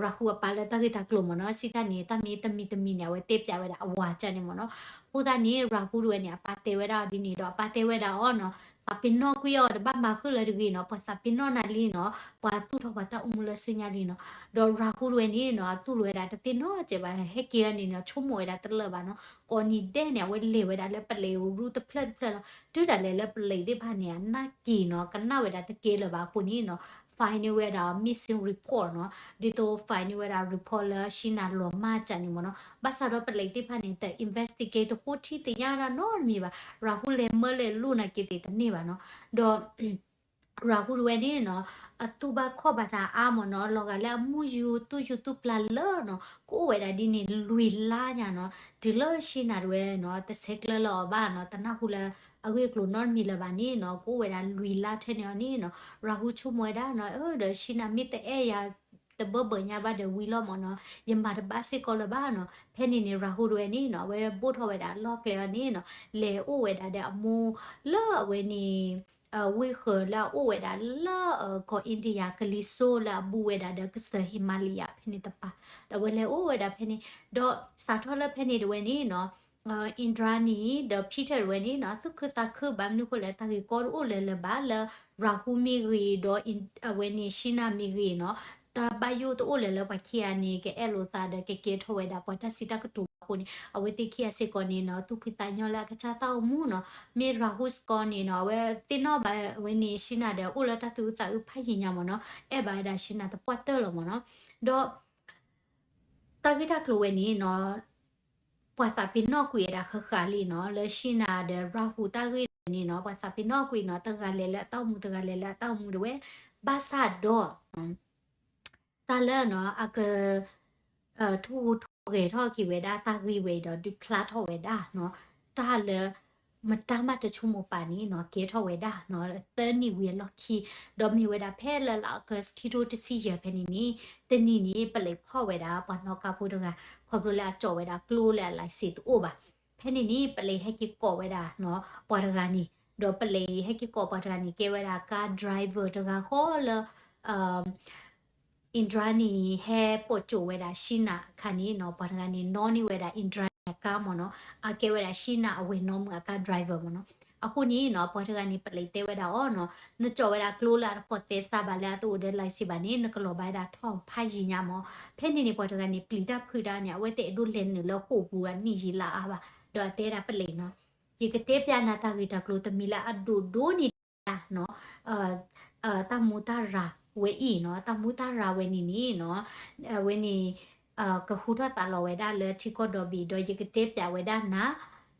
Rahul အပၢ်လၢတၢ်ဂ့ၢ်တၢ်ကျိၤမ့ၢ်နီၤ. စံးတၢ်န့ၣ် တၢ်မ့ၢ်တမံၤတမံၤန့ၣ် အဝဲတဲပျဲဝဲဒၣ်အဝၤကန့ၣ်မ့ၢ်နီၤ. အဃိသတးန့ၣ် Rahul ဒၣ်ဝဲန့ၣ် အပၢ်တဲဝဲဒၣ်အီၤဒ်န့ၣ်ဒီး အပၢ်တဲဝဲဒၣ်အီၤနီၤ, သးပ့ၤနီၣ်ကွံာ်အီၤ တဘၣ်မၤဃုာ်လၢၤတဂ့ၤနီၤ, ပှၤသးပ့ၤနီၣ်နၤလံနီၤ, ပှၤသူၣ်ထီၣ်ပှၤတၢ်အိၣ်မူလၢဆူညါလံနီၤ. ဒီး Rahul ဒၣ်ဝဲန့ၣ်နီၤ အတူၢ်လိာ်ဝဲဒၣ်တသ့နီတစဲးဘၣ်, ဟဲက့ၤအီၤန့ၣ်နီၤ ဆိကမိၣ်ဝဲဒၣ်တလၢာ်ဘၣ်နီၤ. ကိးနံၤဒဲးန့ၣ် အဝဲလဲၤဝဲဒၣ်လၢပလံးရူၢ်တဖျၢၣ်တဖျၢၣ်လီၤ. တုၤဒၣ်လဲာ်လၢပလံးသ့ၣ်တဖၣ်န့ၣ် အနၢ်က့ၤနီၤ, ကနၣ်ဝဲဒၣ်တကဲလၢၤဘၣ်အဃိန့ၣ်နီၤ file န့ၢ်ဝဲဒၣ် missing report နီၤ, ဒ်သိး file န့ၢ်ဝဲဒၣ် report လၢ Sheena လီၤမၢ်ကန့ၣ်မ့ၢ်နီၤ. ဘၣ်ဆၣ်ဒီးပလံးသ့ၣ်တဖၣ်န့ၣ် တ investigate တဃိထံသ့ၣ်ညါဒၣ်နီတမံၤဘၣ်, Rahul လဲၤမၢလဲၤလူၤနာ်က့သ့ၣ်တန့ၢ်ဘၣ်နီၤ. ဒီး Rahul ဒၣ်ဝဲန့ၣ်နီၤ အသူၣ်ဘၣ်ခီၣ်ဘၣ်တၢ်အါမ့ၢ်နီၤ, လီၤဂာ်လၢအမူယူၤသူၣ်ယူၤသူၣ်ပျၢ်လၢနီၤ, ကအိၣ်ဝဲဒၣ်ဒ်န့ၣ်လွံၢ်လါညါနီၤ, တုၤလၢ Sheena ဒၣ်ဝဲနီၤ တဆဲးကျၢလၢၤအီၤဘၣ်နီၤ, တနၢ်ဟူလၢအဂ့ၢ်အကျိၤနီတမံၤလၢၤဘၣ်န့ၣ်နီၤ, ကအိၣ်ဝဲဒၣ်လွံၢ်လါထဲန့ၣ်အီၤန့ၣ်နီၤ, Rahul ဆိကမိၣ်ဝဲဒၣ်နီၤ, အၢ ဒီး Sheena မ့ၢ်တအဲၣ်ယၤ တဘၢဘၢညါဘၣ်ဒီးဝံၤလီၤမ့ၢ်နီၤ, ယမၤတဘၣ်စ့ၢ်ကီးလၢၤဘၣ်နီၤ. ဖဲန့ၣ်န့ၣ် Rahul ဒၣ်ဝဲန့ၣ်နီၤ အဝဲဘိၣ်ထီၣ်ဝဲဒၣ်လီၢ်ကျဲအီၤန့ၣ်နီၤ, လဲၤအိၣ်ဝဲဒၣ်ဒီးအမိၢ်လၢအဝဲန့ၣ် ဝ့ၢ်ဃၢၤလၢအအိၣ်ဝဲဒၣ်လၢ ကီၢ် India ကလံၤစိးလၢအဘူးဝဲဒၣ်ဒီးကစၢၢ် Himalaya ဖဲန့ၣ်တပၤ, ဒီးအဝဲလဲၤအိၣ်ဝဲဒၣ်ဖဲန့ၣ်, ဒီးစးထီၣ်လၢဖဲန့ၣ်ဒၣ်ဝဲန့ၣ်နီၤ Indra န့ၣ် ဒီး Peter ဒၣ်ဝဲန့ၣ်နီၤ သူၣ်ခုသးခုဘၣ်မနုၤဃိလဲၣ် တၢ်ဂ့ၢ်ကီတအိၣ်လၢၤလၢၤဘၣ်လၢ Rahul မ့ၢ်ဂ့ၤ ဒီးအဝဲန့ၣ် Sheena မ့ၢ်ဂ့ၤနီၤ, တ တၢ်ဘၣ်ယိၣ်တအိၣ်လၢၤလၢပှၤခံဂၤန့ၣ် ကအဲၣ်လိာ်သးဒီးကကဲထီၣ်ဝဲဒၣ်ပှၤတၢ်စံးတၢ်ကတိၤဘၣ်အဃိန့ၣ် အဝဲသ့ၣ်ခံဂၤစ့ၢ်ကီးန့ၣ်နီၤ သူၣ်ဖှံသးညီလၢအကစၢ်တၢ်အိၣ်မူနီၤ. မ့ၢ် Rahul Score န့ၣ်နီၤ အဝဲသ့ၣ်နီၣ်ဘၣ်ဝဲန့ၣ် Sheena ဒီးအိၣ်လၢတၢ်သူၣ်အုးသးအုးဖးယံၤညါမ့ၢ်နီၤ အဲၣ်ဘၣ်ဝဲဒၣ် Sheena သပှၢ်တၢၢ်လီၤမ့ၢ်နီၤ. ဒီး တၢ်ဂ့ၢ်တၢ်ကျိၤဝဲန့ၣ်နီၤ ပှၤသးပ့ၤနီၣ်ကွံာ်ဝဲဒၣ်ဃၣ်ဃၣ်လံနီၤ လၢ Sheena ဒီး Rahul တၢ်ဂ့ၢ်န့ၣ်နီၤ ပှၤသးပ့ၤနီၣ်ကွံာ်နီၤ တဂၤလဲၤလၢအတၢ်အိၣ်မူ တဂၤလဲၤလၢအတၢ်အိၣ်မူဒၣ်ဝဲ ဘၣ်ဆၣ်ဒီး တၢ်လၢနီၤ အက ထိၣ်ဟူးထိၣ်ဂဲၤထီၣ်က့ၤဝဲဒၣ်တၢ်ဂ့ၢ်ဝဲအံၤဒီး ဒုးဖျါထီၣ်ဝဲဒၣ်နီၤ တၢ်လၢ မတၤမးတဆိကမိၣ်ပာ်န့ၣ်နီၤ ကဲထီၣ်ဝဲဒၣ်နီၤ သၢနံၣ်ဝံၤအလီၢ်ခံ ဒီးမ့ၢ်ဝဲဒၣ်ဖဲလၢလါအီကူး ခံထိတဆံယဲၢ်ဖဲန့ၣ်န့ၣ် တနံၤန့ၣ် ပလံးဖီၣ်ဝဲဒၣ်ပှၤနီၣ်ကါဖိတဂၤ ခီဖျိလၢအကၠီၣ်ဝဲဒၣ်ကျိလၢအ license တအိၣ်ဘၣ်. ဖဲန့ၣ်န့ၣ် ပလံးဟဲက့ၤကိးဝဲဒၣ်နီၤ ပှၤတဂၤန့ၣ် ဒီးပလံးဟဲက့ၤကိးပှၤတဂၤန့ၣ် ကဲဝဲဒၣ်ကါ driver တဂၤဃီလၢ Indranee ဟဲပိာ်ကၠိဝဲဒၣ် Sheena အခါန့ၣ်နီၤ ပှၤတဂၤန့ၣ် နီၣ်န့ၢ်ဝဲဒၣ် Indranee အကါမ့ၢ်နီၤ အကဲဝဲဒၣ် Sheena အဝဲၢ်နီၢ်မုၣ်အကါ driver မ့ၢ်နီၤ. အဃိန့ၣ်နီၤ ပှၤတဂၤန့ၣ် ပလံးတဲဝဲဒၣ်အီၤနီၤ နကၠီၣ်ဝဲဒၣ်ကျိလၢအတပီၢ်သဲစးဘၣ် လၢအတအိၣ်ဒီး license ဘၣ်န့ၣ် နကလီၤဘၣ်ဝဲဒၣ်ထီၣ်ဖးယံၤညါမ့ၢ်. ဖဲန့ၣ်န့ၣ် ပှၤတဂၤန့ၣ် ပျံၤတၢ်ဖုးတၢ်န့ၣ် အဝဲသ့ၣ်အဲၣ်ဒိးလဲၤနုာ်လၢဃိာ်ပူၤအနံၣ်ယံာ်လါအါဘၣ် ဒီးအတဲဒၣ်ပလံးနီၤ ယကတဲပျးနၤတၢ်ဂ့ၢ်တၢ်ကျိၤတမံၤလၢအဒိၣ်ဒိၣ်န့ၣ်ဒၣ်နီၤ တၢ်မူတၢ်ရၤဝဲအံၤနီၤ တၢ်မူတၢ်ရၤဝဲန့ၣ်န့ၣ်နီၤ အဝဲန့ၣ် ကဟူထီၣ်သးလီၤဝဲဒၣ်လၢထံကီၢ်ဒီဘ့ၣ် ဒီးယကတဲပျးဝဲဒၣ်နၤ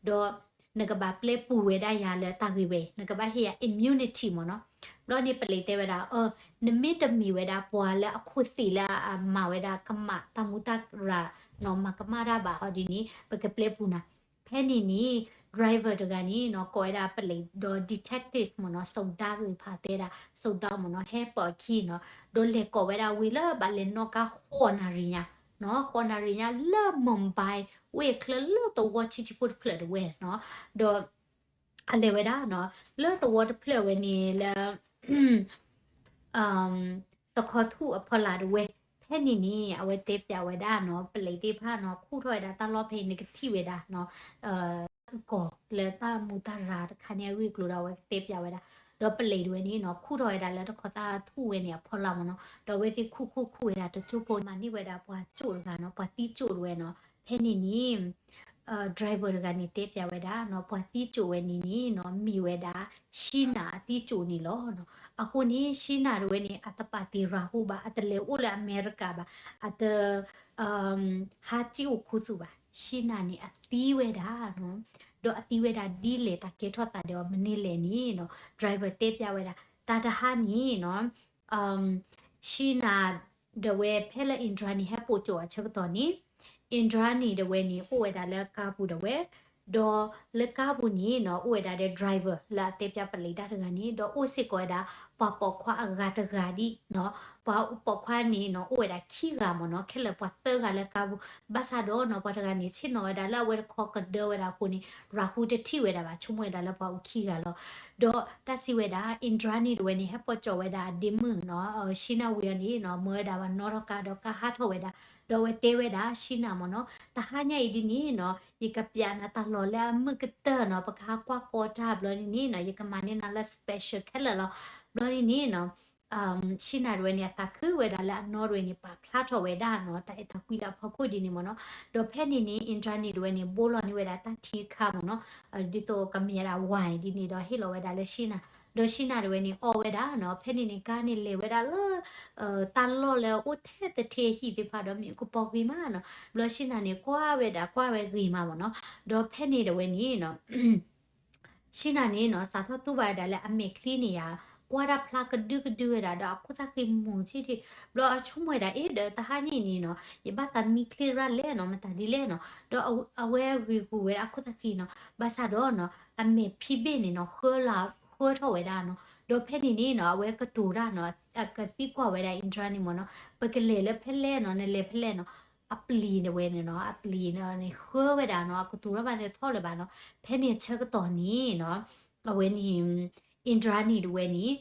ဒီးနကဘၣ်ပျဲပူၤဝဲဒၣ်ယၤလၢတၢ်ဂ့ၢ်ဝဲအံၤ နကဘၣ်ဟ့ၣ်ယၤ immunity မ့ၢ်နီၤ. ဘျီန့ၣ်ပလံးတဲဝဲဒၣ် အၢ နမ့ၢ်တမ့ၢ်ဝဲဒၣ်ပှၤလၢအခိၣ်သ့ၣ်လၢအမၤဝဲဒၣ်ကမၣ်တၢ်မူတၢ်ရၤနီၤ မၤကမၣ်တၢ်ဘၣ်ဟီဒ်န့ၣ် ပကပျဲပူၤနၤ. ဖဲန့ၣ်န့ၣ် driver တဂၤန့ၣ်နီၤ ကိးဝဲဒၣ်ပလံး ဒီး detective မ့ၢ်နီၤ စုံးဒါသ့ၣ်တဖၣ်တဲဒၣ် စုံးဒါမ့ၢ်နီၤ ဟဲပိာ်အခံနီၤ ဒီးလဲၤကိးဝဲဒၣ်ဝံၤလၢဘၣ်လဲၤနီၣ်ကါဃိးနၣ်ရံၣ်ညါနီၤ ဃိးနၣ်ရံၣ်ညါလၢ Mumbai ဝ့ၢ်ချၢလၢသဝီဆံးဆံးဖိတဖျၢၣ်ဒၣ်ဝဲနီၤ ဒီး အလဲၤဝဲဒၣ်နီၤ လၢသဝီတဖျၢၣ်ဝဲန့ၣ်လၢ တခီထူၣ်အဖီလာ်ဒၣ်ဝဲ ဖဲန့ၣ်န့ၣ် အဝဲတဲပျးဝဲဒၣ်နီၤ ပလံးသ့ၣ်တဖၣ်နီၤ ခူၣ်ထီၣ်ဝဲဒၣ်တၢ်လီၢ်ဖဲအံၤ နကထံၣ်ဝဲဒၣ်နီၤ တၢ်ကီၢ်လၢတၢ်မူတၢ်ရၤတခါန့ၣ်အဂ့ၢ်အကျိၤဒီး အဝဲကတဲပျးဝဲဒၣ် ဒီးပလံးဒၣ်ဝဲန့ၣ်နီၤ ခူၣ်ထီၣ်ဝဲဒၣ်လၢတခီသၣ်ထူၣ်ဝဲန့ၣ်အဖီလာ်မ့ၢ်နီၤ ဒီးအဝဲသ့ၣ်ခူၣ်ခူၣ်ခူၣ်ဝဲဒၣ်တကၠိဖိ မၤန့ၢ်ဝဲဒၣ်ပှၤကၠိၣ်တဂၤနီၤ ပှၤသံကၠိၣ်ဒၣ်ဝဲနီၤ ဖဲန့ၣ်န့ၣ် driver တဂၤန့ၣ်တဲပျးဝဲဒၣ်နီၤ ပှၤသံကၠိၣ်ဝဲန့ၣ်န့ၣ်နီၤ မ့ၢ်ဝဲဒၣ် Sheena အသံကၠိၣ်န့ၣ်လီၤနီၤ. အဃိန့ၣ် Sheena ဒၣ်ဝဲန့ၣ် အတပာ်တ့ၢ် Rahul ဘၣ် အတလဲၤအိၣ်လၢအမဲရကၤဘၣ် အတ ဟးစံၣ်အိၣ်ခူသူၣ်ဘၣ် Sheena န့ၣ်အသံဝဲဒၣ်နီၤ ဒီးအသံဝဲဒၣ်ဒ်လဲၣ် တၢ်ကဲထီၣ်သးဒီးအီၤမနုၤလဲၣ်န့ၣ်နီၤ driver တဲပျးဝဲဒၣ် တၢ်တဟါန့ၣ်နီၤ Sheena ဒၣ်ဝဲဖဲလၢ Indranee ဟဲပိာ်ကၠိအဆၢကတီၢ်န့ၣ် Indranee ဒၣ်ဝဲန့ၣ် အိၣ်ဝဲဒၣ်လၢကါပူၤဒၣ်ဝဲ ဒီးလၢကါပူၤန့ၣ်နီၤ အိၣ်ဝဲဒၣ်ဒီး driver လၢအတဲပျးပလံးတၢ်တဂၤန့ၣ် ဒီးအိၣ်စ့ၢ်ကီးဝဲဒၣ် ပှၤပိာ်ခွါအဂၤတဂၤဒ်နီၤ ပှၤပိာ်ခွါန့ၣ်နီၤ အိၣ်ဝဲဒၣ်ခံဂၤမ့ၢ်နီၤ ခဲလၢာ်ပှၤသၢဂၤလၢကါပူၤ ဘၣ်ဆၣ်ဒီးနီၤ ပှၤတဂၤန့ၣ် ဆ့ၣ်နီၤဝဲဒၣ်လၢအဝဲတခီကဒၢဝဲဒၣ်အဃိန့ၣ် Rahul တထံၣ်ဝဲဒၣ်ဘၣ် ဆိကမိၣ်ဝဲဒၣ်လၢပှၤအိၣ်ခံဂၤလီၤ. ဒီးတၢ်စံးဝဲဒၣ် Indranee ဒၣ်ဝဲန့ၣ် ဟဲပိာ်ကၠိဝဲဒၣ်အဒ့မုၣ်နီၤ Sheena ဝံၤအီၤန့ၣ်နီၤ မၢဝဲဒၣ်ပှၤနီၣ်ထီၣ်ကါဒီးကါဟးထီၣ်ဝဲဒၣ် ဒီးအဝဲတဲဝဲဒၣ် Sheena မ့ၢ်နီၤ တဟါညါအံၤဒ်န့ၣ်နီၤ ယကပျးနၤတၢ်လီၢ်လၢအမုာ်ကတၢၢ်နီၤ ပကဟးကွၢ်ကီတၢ်ဘျီန့ၣ်န့ၣ်နီၤ ယကမၤန့ၢ်နၤလၢ special ခဲလၢာ်လီၤ. ဘျီန့ၣ်န့ၣ်နီၤ Sheena ဒၣ်ဝဲန့ၣ် အသးခုဝဲဒၣ်လၢအနီၣ်ဒၣ်ဝဲန့ၣ် ပာ်ဖျါထီၣ်ဝဲဒၣ်နီၤ တၢ်အဲၣ်တၢ်ကွံလၢအဖီခိၣ်ဒ်န့ၣ်မ့ၢ်နီၤ. ဒီးဖဲန့ၣ်န့ၣ် Indranee ဒၣ်ဝဲန့ၣ် ဘိလီၤန့ၢ်ဝဲဒၣ်တၢ်ထံတခါမ့ၢ်နီၤ ဒ်သိးကမ့ၢ်ဝဲဒၣ် wine ဒ်န့ၣ်ဒီးဟ့ၣ်လီၤဝဲဒၣ်လၢ Sheena ဒီး Sheena ဒၣ်ဝဲန့ၣ် အီဝဲဒၣ်နီၤ ဖဲန့ၣ်န့ၣ် ကါန့ၣ်လဲၤဝဲဒၣ်လၢ တၢ်လီၢ်လၢအိၣ်ထဲသထ့ဟံၣ်သ့ၣ်တဖၣ်ဒီးမ့ၢ်ကပီၤဂ့ၤမးနီၤ ဘျီ Sheena န့ၣ် ကွၢ်ဝဲဒၣ်ကွၢ်ဝဲဂ့ၤမးမ့ၢ်နီၤ ဒီးဖဲန့ၣ်ဒၣ်ဝဲန့ၣ်နီၤ Sheena န့ၣ်နီၤ စးထီၣ်တူၢ်ဘၣ်ဝဲဒၣ်လၢအမဲာ်ချံန့ၣ်ယါ ကွၢ်တၢ်ဖျါကဒုကဒုဝဲဒၣ် ဒီးအခိၣ်သၣ်ဃံမုာ်ထံထံ ဘျီအဆိကမိၣ်ဝဲဒၣ် အ့ ဒီးတဟါညါအံၤန့ၣ်နီၤ ယဘၣ်သးမံချ့ရၣ်လဲၣ်နီၤ မတၤဒ်လဲၣ်နီၤ ဒီးအဝဲဂ့ၤဂူာ်ဝဲဒၣ်အခိၣ်သၣ်ဃံနီၤ ဘၣ်ဆၣ်ဒီးနီၤ အမဲာ်ဖံဘ့ၣ်န့ၣ်နီၤ ဃၢလီၤဃၢထီၣ်ဝဲဒၣ်နီၤ ဒီးဖဲန့ၣ်န့ၣ်နီၤ အဝဲကတိၤတၢ်နီၤ အကသံကွၢ်ဝဲဒၣ် Indranee န့ၣ်မ့ၢ်နီၤ ပကလဲၤလၢဖဲလဲၣ်နီၤ နလဲၤဖဲလဲၣ်နီၤ အပျံၤဒၣ်ဝဲန့ၣ်နီၤ အပျံၤန့ၣ်ဃၢဝဲဒၣ်နီၤ အကတိၤထီၣ်ဘၣ်န့ၣ်ထီၣ်လၢၤဘၣ်နီၤ ဖဲန့ၣ်အဆၢကတီၢ်န့ၣ်နီၤ အဝဲန့ၣ် Indranee ဒၣ်ဝဲန့ၣ်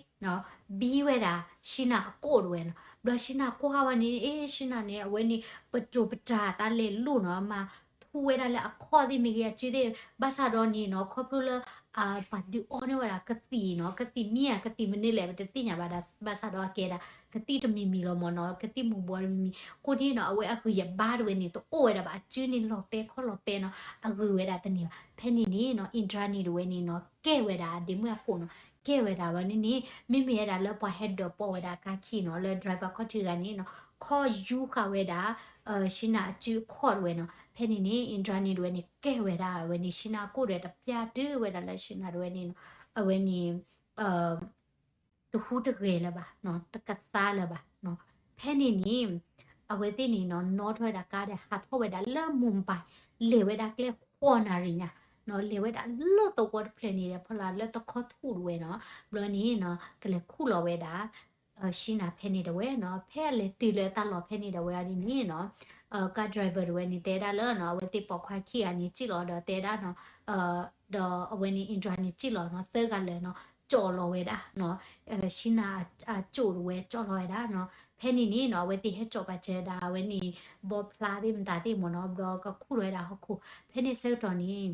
ဘံဝဲဒၣ် Sheena အကိာ်ဒၣ်ဝဲနီၤ ဘျီ Sheena ကွၢ်ဝဲန့ၣ် အ့ Sheena န့ၣ် အဝဲန့ၣ် ပတိၤပတၤသးလဲၤလိၣ်နီၤ မၤထူ ခူၣ်ဝဲဒၣ်လၢအခီၣ်သ့ၣ်မ့ၢ်ဂ့ၤ အစုသ့ၣ် ဘၣ်ဆၣ်ဒီးန့ၣ်နီၤ ခီဖျိလၢ ပှၤဒုးအီန့ၢ်ဝဲဒၣ်ကသံၣ်နီၤ ကသံၣ်မ့ၢ်ဧါ ကသံၣ်မနုၤလဲၣ် ပတသ့ၣ်ညါဘၣ်ဒီး ဘၣ်ဆၣ်ဒီးအကဲဒၣ် ကသံၣ်တမံၤမံၤလီၤမ့ၢ်နီၤ ကသံၣ်မူၤဘှီးတမံၤမံၤ အဃိန့ၣ်နီၤ အဝဲအဂံၢ်အဘါတဝဲန့ၣ် တအိၣ်ဝဲဒၣ်ဘၣ် အစုန့ၣ်လီၤပဲာ်ခီၣ်လီၤပဲာ်နီၤ အဂ့ၤဝဲဒၣ်တန့ၢ်ဘၣ် ဖဲန့ၣ်န့ၣ်နီၤ Indranee တဝဲန့ၣ်နီၤ ကဲဝဲဒၣ်ဒ့မုၣ်အကိာ်နီၤ ကဲဝဲဒၣ်ဝဲန့ၣ်န့ၣ် မ့မ့ၢ်ဝဲဒၣ်လၢပှၤဟဲဒိးပိာ်ဝဲဒၣ်အကါခံနီၤ လၢ driver ခီၣ်ထံးဂၤန့ၣ်နီၤ ခီၣ်ယူဃာ်ဝဲဒၣ် Sheena အစုအခီၣ်တဝဲနီၤ ဖဲန့ၣ်န့ၣ် Indranee တဝဲန့ၣ် ကဲဝဲဒၣ်ဝဲန့ၣ် Sheena အကိာ်တဝဲ တပျၢ်တုၤဝဲဒၣ်လၢ Sheena တဝဲန့ၣ်နီၤ အဝဲန့ၣ် တဟူးတဂဲၤလၢၤဘၣ်နီၤ တကသါလၢၤဘၣ်နီၤ ဖဲန့ၣ်န့ၣ် အဝဲသ့ၣ်န့ၣ်နီၤ နီၣ်ထီၣ်ဝဲဒၣ်ကါဒီး ဟးထီၣ်ဝဲဒၣ်လၢ Mumbai လဲၤဝဲဒၣ်ကျဲဃိးနၣ်ရံၣ်ညါနီၤ လဲၤဝဲဒၣ်လၢသဝီတဖျၢၣ်န့ၣ် ဖီလာ်လၢတခီထူၣ်တဝဲနီၤ ဘျီန့ၣ်နီၤ ကလဲၤခူၣ်လီၤဝဲဒၣ် Sheena ဖဲန့ၣ်တဝဲနီၤ ဖဲအလဲၤတုၤလၢတၢ်လီၢ်ဖဲန့ၣ်တဝဲအီၤဒ်န့ၣ်နီၤ ကါ driver တဝဲန့ၣ်တဲဒၣ်လၢနီၤ အဝဲသ့ၣ်ပိာ်ခွါခံဂၤန့ၣ်စံၣ်လီၤဒီးတဲဒၣ်နီၤ ဒီးအဝဲန့ၣ် Indranee စံၣ်လီၤနီၤ သၢဂၤလၢာ်နီၤ ကၠီၣ်လီၤဝဲဒၣ်နီၤ Sheena အကၠိၣ်တဝဲ ကၠီၣ်လီၤဝဲဒၣ်နီၤ ဖဲန့ၣ်န့ၣ်နီၤ အဝဲသ့ၣ်ဟဲကၠီၣ်ပာ်စၢၤဒၣ် အဝဲန့ၣ် ဘီဖျါသ့ၣ်မတၤသ့ၣ်မ့ၢ်နီၤ ဘျီကခူၣ်လီၤဝဲဒၣ်ဟီၣ်ခိၣ် ဖဲန့ၣ်ဆၢကတီၢ်န့ၣ်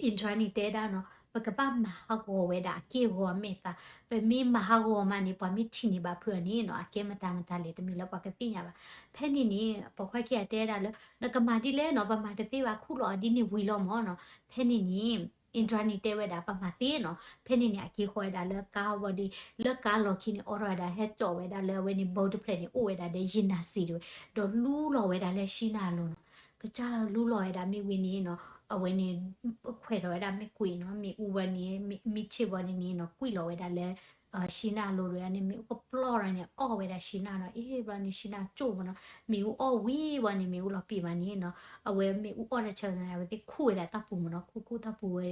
Indranee တဲဒၣ်နီၤ ပကဘၣ်မၤဟးဂီၤဝဲဒၣ်အက့ၢ်အဂီၤအမဲာ်သး ပမ့ၢ်မၤဟးဂီၤမးန့ၣ် ပှၤမ့ၢ်ထံၣ်န့ၢ်ဘၣ်ဖုးအီၤန့ၣ်နီၤ အကဲမတၤမတၤလဲၣ် တမ့ၢ်လၢပှၤကသ့ၣ်ညါဘၣ် ဖဲန့ၣ်န့ၣ် ပိာ်ခွါခံဂၤတဲဒၣ်လၢ နကမၤဒ်လဲၣ်နီၤ ပမၤတသ့ဘၣ် ခူၣ်လီၤအီၤဒ်န့ၣ်ဝံၤလီၤမ့ၢ်နီၤ ဖဲန့ၣ်န့ၣ် Indranee တဲဝဲဒၣ် ပမၤသ့နီၤ ဖဲန့ၣ်န့ၣ် အက့ၤဃီၤဝဲဒၣ်လၢကါဘီဒံး လၢကါလီၢ်ခံန့ၣ် အိးထီၣ်ဝဲဒၣ် ဟဲကၠီၣ်ဝဲဒၣ်လၢအဝဲန့ၣ် boat တဖျၢၣ်န့ၣ် အိၣ်ဝဲဒၣ်ဒီး ယံာ်နၤစံးတဝဲ ဒီးလူလီၤဝဲဒၣ်လၢ Sheena အလိၤနီၤ ကစၢ်လူလီၤဝဲဒၣ်မ့ၢ်ဝံၤန့ၣ်နီၤ အဝဲန့ၣ် ခွဲးထီၣ်ဝဲဒၣ်မ့ၣ်ကွံာ်နီၤ မ့ၣ်အူဘီန့ၣ် မ့ၣ်ဆ့ၣ်ဘီန့ၣ်န့ၣ်နီၤ ကွံာ်လီၤဝဲဒၣ်လၢ Sheena အလိၤတဝဲန့ၣ် မ့ၣ်အူကပျီၢ်ဒီးန့ၣ် အီၣ်ဝဲဒၣ် Sheena နီၤ အ့ၣ် ဘျီန့ၣ် Sheena ကၠိၣ်မ့ၢ်နီၤ မ့ၣ်အူအီၣ်ဝံၤဘီန့ၣ် မ့ၣ်အူလီၤပံာ်မးန့ၣ်နီၤ အဝဲမ့ၣ်အူအီၣ်တၢ်ဆၢန့ၣ် အဝဲသ့ၣ်ခူၣ်ဝဲဒၣ်တၢ်ပူၤမ့ၢ်နီၤ ခူၣ်ခူၣ်တၢ်ပူၤဝဲ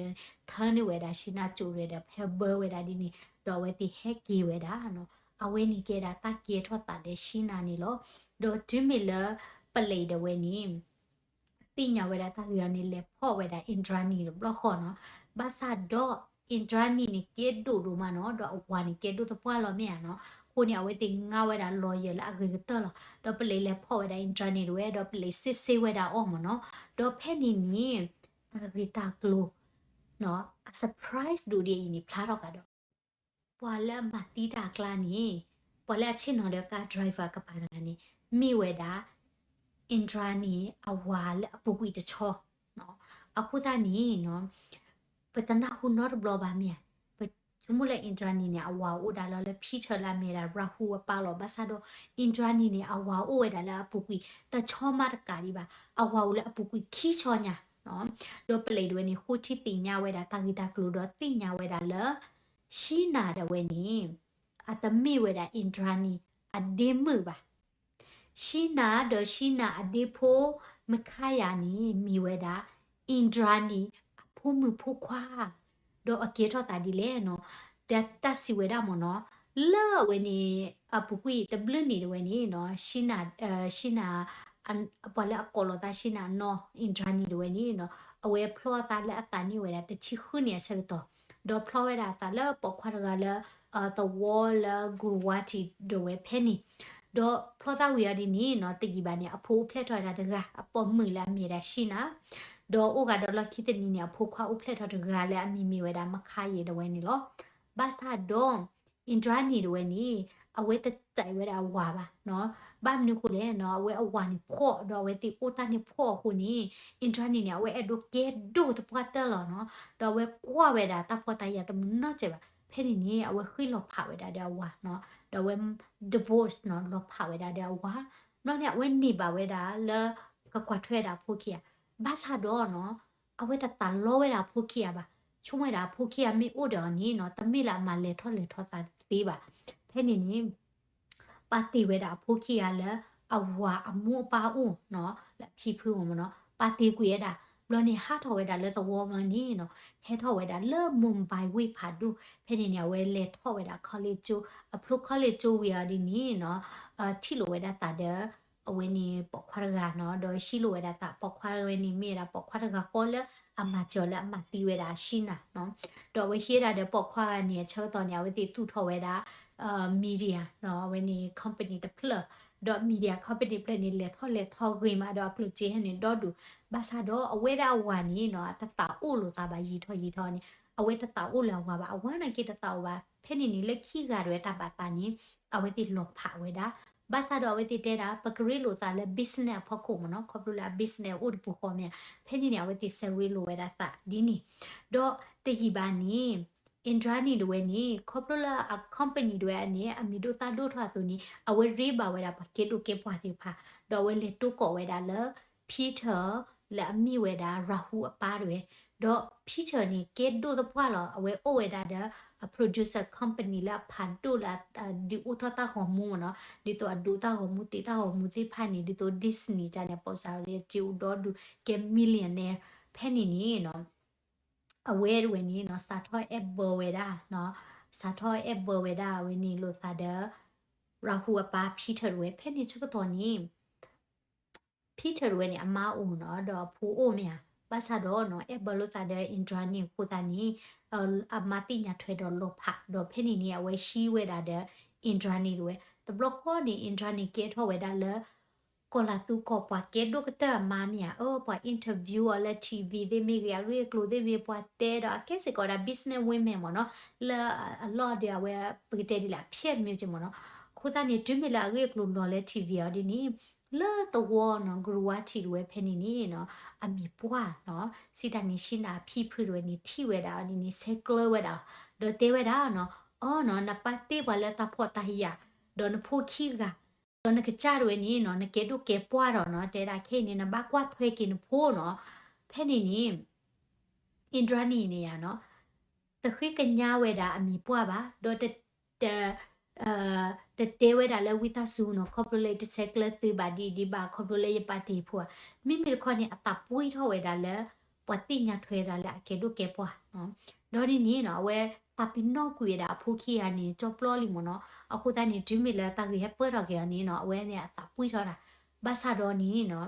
ထၢန့ၢ်ဝဲဒၣ် Sheena ကၠိၣ်တဝဲဒီး ဖဲဘၢဝဲဒၣ်ဒ်န့ၣ် ဒီးအဝဲသ့ၣ်ဟဲက့ၤဝဲဒၣ်နီၤ အဝဲန့ၣ်ကဲဒၣ်တၢ်ကဲထီၣ်သးဒီး Sheena န့ၣ်လီၤ. ဒီးတုၤမ့ၢ်လၢ ပလံးတဝဲန့ၣ် သ့ၣ်ညါဝဲဒၣ်တၢ်ဂ့ၢ်အီၤန့ၣ် လဲၤဖီၣ်ဝဲဒၣ် Indranee တဘျီဃီနီၤ. ဘၣ်ဆၣ်ဒီး Indranee န့ၣ် ကဲဒိၣ်ဒိၣ်မးနီၤ, ဒီးအဝၤန့ၣ် ကဲဒိၣ်သပှၢ်လီၤမ့ၢ်ဧါနီၤ. အဃိန့ၣ် အဝဲသ့ၣ်ငါဝဲဒၣ် lawyer လၢအဂ့ၤကတၢၢ်လီၤ. ဒီးပလံးလဲၤဖီၣ်ဝဲဒၣ် Indranee တဝဲ, ဒီးပလံးစ့စ့ဝဲဒၣ်အီၤမ့ၢ်နီၤ. ဒီးဖဲန့ၣ်န့ၣ် တၢ်ဂ့ၢ်တၢ်ကျိၤ အ surprise ဒိၣ်ဒ်အံၤန့ၣ် ဖျါထီၣ်ကဒီး ပှၤလၢအမၤသံတၢ်အကျါန့ၣ်, ပှၤလၢအဆ့ၣ်နီၤဒီးကါ driver ကပၤတဂၤန့ၣ် မ့ၢ်ဝဲဒၣ် Indranee အဝၤလၢအပူၤကွံာ်တဆီ. အဃိသတးန့ၣ်နီၤ, ပတနၢ်ဟူနီတဘျီဘၣ်မ့ၢ်ဧါ. ပဆိကမိၣ်လၢ Indranee န့ၣ် အဝၤအိၣ်ဒၣ်လီၤလၢ Peter လၢအမ့ၢ်ဝဲဒၣ် Rahul အပၢ်လီၤ. ဘၣ်ဆၣ်ဒီး Indranee န့ၣ် အဝၤအိၣ်ဝဲဒၣ်လၢအပူၤကွံာ်တဆီမးတကးဒံးဘၣ်. အဝၤအိၣ်လၢအပူၤကွံာ်ခံဆီညါ. ဒီးပလံးတဝဲန့ၣ် ဃိထံသ့ၣ်ညါဝဲဒၣ်တၢ်ဂ့ၢ်တၢ်ကျိၤဒီးသ့ၣ်ညါဝဲဒၣ်လၢ Sheena တဝဲန့ၣ် အတမ့ၢ်ဝဲဒၣ် Indranee အဒ့မုၣ်ဘၣ်. Sheena ဒီး Sheena အဒ့ဖိ Mukaya န့ၣ် မ့ၢ်ဝဲဒၣ် Indranee အဖိမုၣ်ဖိခွါ. ဒီးအကဲထီၣ်သးဒ်လဲၣ်နီၤ, တၢ်စံးဝဲဒၣ်မ့ၢ်နီၤ, လၢအဝဲန့ၣ် အပူၤကွံာ်တဘျုးနံၣ်တဝဲန့ၣ်နီၤ, Sheena, Sheena ပှၤလၢအကိးလီၤသး Sheena အနီၢ် Indranee တဝဲန့ၣ်နီၤ, အဝဲဖျီအသးလၢအသးနံၣ်ဝဲဒၣ်တဆံဃုနံၣ်အဆၢကတီၢ်, ဒီးဖျီဝဲဒၣ်အသးလၢပိာ်ခွါတဂၤလၢ သဝီလၢ Guwahati ဒၣ်ဝဲဖဲန့ၣ်, ဒီးဖျီသးဝံၤအီၤဒ်န့ၣ်နီၤ, တယံာ်ဘၣ်န့ၣ် အဖိအိၣ်ဖျဲၣ်ထီၣ်ဝဲဒၣ်တဂၤ, အပိာ်မုၣ်လၢအမ့ၢ်ဝဲဒၣ် Sheena, ဒီးအိၣ်ဂၤဒီးလီၢ်ခံတနံၤန့ၣ် အဖိခွါအိၣ်ဖျဲၣ်ထီၣ်တဂၤလၢအမံၤမ့ၢ်ဝဲဒၣ် Mukaya တဝဲန့ၣ်လီၤ. ဘၣ်ဆၣ်ဒီး Indranee တဝဲန့ၣ် အဝဲတကြိုက်ဝဲဒၣ်အဝၤဘၣ်နီၤ, ဘၣ်မနုၤအဃိလဲၣ်နီၤ, အဝဲအဝၤန့ၣ်ဖှီၣ် ဒီးအဝဲသ့ၣ်အိၣ်တၢ်န့ၣ်ဖှီၣ်အဃိန့ၣ် Indranee န့ၣ် အဝဲအဲၣ်ဒိးကဲဒိၣ်သပှၢ်တၢၢ်လီၤနီၤ, ဒီးအဝဲကွၢ်ဝဲဒၣ်တၢ်ဖှီၣ်တၢ်ယာ်တမုာ်နီတစဲးဘၣ်. ဖဲန့ၣ်န့ၣ် အဝဲဃ့ၢ်လီၤဖးဝဲဒၣ်ဒီးအဝၤနီၤ, ဒီးအဝဲ divorce နီၤ, လီၤဖးဝဲဒၣ်ဒီးအဝၤ, ဘျီန့ၣ် အဝဲန့ၢ်ဘၣ်ဝဲဒၣ်လၢ ကကွၢ်ထွဲဝဲဒၣ်အဖိခံဂၤ, ဘၣ်ဆၣ်ဒီးနီၤ အဝဲတသးလီဝဲဒၣ်အဖိခံဂၤဘၣ်. ဆိကမိၣ်ဝဲဒၣ်အဖိခံဂၤမ့ၢ်အိၣ်ဒီးအီၤန့ၣ်နီၤ, တမ့ၢ်လၢအမၤလဲၤထီၣ်လဲၤထီသးသ့ဘၣ်. ဖဲန့ၣ်န့ၣ် ပာ်တ့ၢ်ဝဲဒၣ်အဖိခံဂၤလၢအဝၤအမိၢ်အပၢ်အိၣ်နီၤ, လၢအဖံဖုအိၣ်မ့ၢ်နီၤ, ပာ်တ့ၢ်ကွံာ်ဝဲဒၣ်, ဘျီန့ၣ် ဟးထီၣ်ဝဲဒၣ်လၢသဝီဘျီန့ၣ်နီၤ, ဟဲထီၣ်ဝဲဒၣ်လၢ Mumbai ဝ့ၢ်ဖးဒိၣ်, ဖဲန့ၣ်န့ၣ် အဝဲလဲၤထီၣ်ဝဲဒၣ် college ကၠိ, အဖျိ college ကၠိဝံၤအီၤဒ်န့ၣ်နီၤ, ထံၣ်လိာ်ဝဲဒၣ်သးဒီး အဝဲန့ၣ်ပိာ်ခွါတဂၤနီၤ, ဒီးဟံးလိာ်ဝဲဒၣ်သး ပိာ်ခွါတဂၤဝဲန့ၣ် မ့ၢ်ဝဲဒၣ်ပိာ်ခွါတဂၤဃီလၢအမၤစၢၤလၢအမၤသံဝဲဒၣ် Sheena နီၤ, ဒီးအဝဲဟံးဝဲဒၣ်ဒီးပိာ်ခွါဂၤန့ၣ် အဆၢကတီၢ်န့ၣ် အဝဲသ့ၣ်သူၣ်ထီၣ်ဝဲဒၣ် media နီၤ, အဝဲန့ၣ် company တဖျၢၣ် ဒီး media company ဖျၢၣ်န့ၣ် လဲၤထီၣ်လဲၤထီၣ်ဂ့ၤမးဒီးအကျိၣ်စ့ဟဲန့ၣ်ဒီဒူၣ်, ဘၣ်ဆၣ်ဒီးအဝဲဒၣ်အဝၤန့ၣ်နီၤ တသးအိၣ်လိာ်သးဘၣ်ယံာ်ထီၣ်ယံာ်ထီၣ်န့ၣ် အဝဲတသးအိၣ်လၢၤအဝၤဘၣ်, အဝၤန့ၣ်က့တသးအိၣ်ဘၣ်, ဖဲန့ၣ်န့ၣ် လၢခံဂၤတဝဲတၢ်ဘၣ်သးန့ၣ် အဝဲသ့ၣ်လီၤဖးဝဲဒၣ်, ဘၣ်ဆၣ်ဒီးအဝဲသ့ၣ်တဲဒၣ် ပကရ့လိာ်သးလၢ business အဖီခိၣ်မ့ၢ်နီၤ, ခီဖျိလၢအ business အိၣ်တပူၤဃီမ့ၢ်ဧါ, ဖဲန့ၣ်န့ၣ် အဝဲသ့ၣ်ဆၢရ့လိာ်ဝဲဒၣ်သးဒ်န့ၣ်, ဒီးတယံာ်ဘၣ်န့ၣ် Indranee တဝဲန့ၣ် ခီဖျိလၢအ company တဝဲန့ၣ် အမံၤဒိၣ်သၣ်ဒိၣ်ထီၣ်အသိးန့ၣ် အဝဲရ့ဘၣ်ဝဲဒၣ်ပှၤကဲဒိၣ်ကဲပှၢ်သ့ၣ်တဖၣ်, ဒီးအဝဲလဲၤတိၢ်ကိးဝဲဒၣ်လၢ Peter လၢအမ့ၢ်ဝဲဒၣ် Rahul အပၢ်တဝဲ, ဒီး Peter န့ၣ် ကဲဒိၣ်သပှၢ်လီၤ, အဝဲအိၣ်ဝဲဒၣ်ဒီး အ producer company လၢအဖးဒိၣ်လၢအဒုးအိၣ်ထီၣ်တၢ်ဂီၤမူမ့ၢ်နီၤ, ဒ်သိးအဒိးတၢ်ဂီၤမူသ့တၢ်ဂီၤမူသ့ၣ်တဖၣ်န့ၣ် ဒ်သိး Disney တၢ်န့ၣ် အပိစါဝဲလၢစ့အိၣ်ဒီဒူၣ်ကဲ millionaire ဖဲန့ၣ်န့ၣ်နီၤ အဝဲတဝဲန့ၣ်နီၤ စးထီၣ်အဲၣ်ဘၢဝဲဒၣ်နီၤ, စးထီၣ်အဲၣ်ဘၢဝဲဒၣ်အဝဲန့ၣ်လိာ်သးဒီး Rahul အပၢ် Peter တဝဲ, ဖဲန့ၣ်ဆၢကတီၢ်န့ၣ် Peter တဝဲန့ၣ် အမါအိၣ်နီၤ ဒီးအဖိအိၣ်မ့ၢ်ဧါ, ဘၣ်ဆၣ်ဒီးနီၤ အဲၣ်ဘၢလိာ်သးဒီး Indranee အဃိသတးန့ၣ် အမါသ့ၣ်ညါထွဲဒီးလီၤဖး, ဒီးဖဲန့ၣ်န့ၣ် အဝဲဟံးဝဲဒၣ်ဒီး Indranee တဝဲ, တဘျီဃီန့ၣ် Indranee ကဲထီၣ်ဝဲဒၣ်လၢ ကီၤလၤသူကီၢ်ပှၤကဲဒိၣ်ကတၢၢ်အမါမ့ၢ်ဧါ, အၢ ပှၤ interview အီၤလၢ TV သ့ၣ်မ့ၢ်ဂ့ၤ အဂ့ၢ်အကျိၤသ့ၣ်မ့ၢ်ပှၤတဲဒီး အကဲစ့ၢ်ကီးဝဲဒၣ် business woman မ့ၢ်နီၤ, လၢအလီၢ်ဒီးအဝဲ ပကတဲဒ်လဲၣ် အဖျဲၣ်မ့ၢ်က့မ့ၢ်နီၤ, အဃိသတးန့ၣ် တုၤမ့ၢ်လၢအဂ့ၢ်အကျိၤလီၤလၢ TV အီၤဒ်န့ၣ် လၢသဝီနီၤ Guwahati တဝဲဖဲန့ၣ်န့ၣ်နီၤ အမံၤပှၢ်နီၤ စံးတၢ်န့ၣ် Sheena အဖံဖုတဝဲန့ၣ် ထံၣ်ဝဲဒၣ်အီၤဒ်န့ၣ် ဆဲးကျၢဝဲဒၣ်အီၤ ဒီးတဲဝဲဒၣ်နီၤ အီနီၤ နပာ်တ့ၢ်ပှၤလၢတၢ်ဖှီၣ်တၢ်ယာ် ဒီးနဖိခံဂၤ ဒီးနကစၢ်တဝဲန့ၣ်နီၤ နကဲဒိၣ်ကဲပှၢ်ဒီးနီၤ တဲဒၣ်ခဲအံၤန့ၣ် နဘၣ်ကွၢ်ထွဲက့ၤနဖိနီၤ ဖဲန့ၣ်န့ၣ် Indranee န့ၣ်ယါနီၤ တဃ့ကညးဝဲဒၣ်အမံၤပှၢ်ဘၣ် ဒီး တ တတဲဝဲဒၣ်လၢဝံသးစူၤနီၤ ခီဖျိလၢယတဆဲးကျၢသုဘၣ်ဒ်အံၤဒံးဘၣ် ခီဖျိလၢယပာ်တ့ၢ်ဖိဧါ, မ့မ့ၢ်တခီန့ၣ် အသးပှံၢ်ထီၣ်ဝဲဒၣ်လၢ ပှၤသ့ၣ်ညါထွဲဒၣ်လၢအကဲဒိၣ်ကဲပှၢ်, ဒီးဒ်န့ၣ်နီၤ အဝဲသးပ့ၤနီၣ်ကွံာ်ဝဲဒၣ်အဖိခံဂၤန့ၣ် ကၠီပျီလံမ့ၢ်နီၤ, အဃိသတးန့ၣ် တုၤမ့ၢ်လၢတၢ်ဂ့ၢ်ဟဲပၢၢ်ထီၣ်က့ၤအီၤန့ၣ်နီၤ အဝဲန့ၣ်အသးပှံၢ်ထီၣ်ဒၣ်, ဘၣ်ဆၣ်ဒီးန့ၣ်နီၤ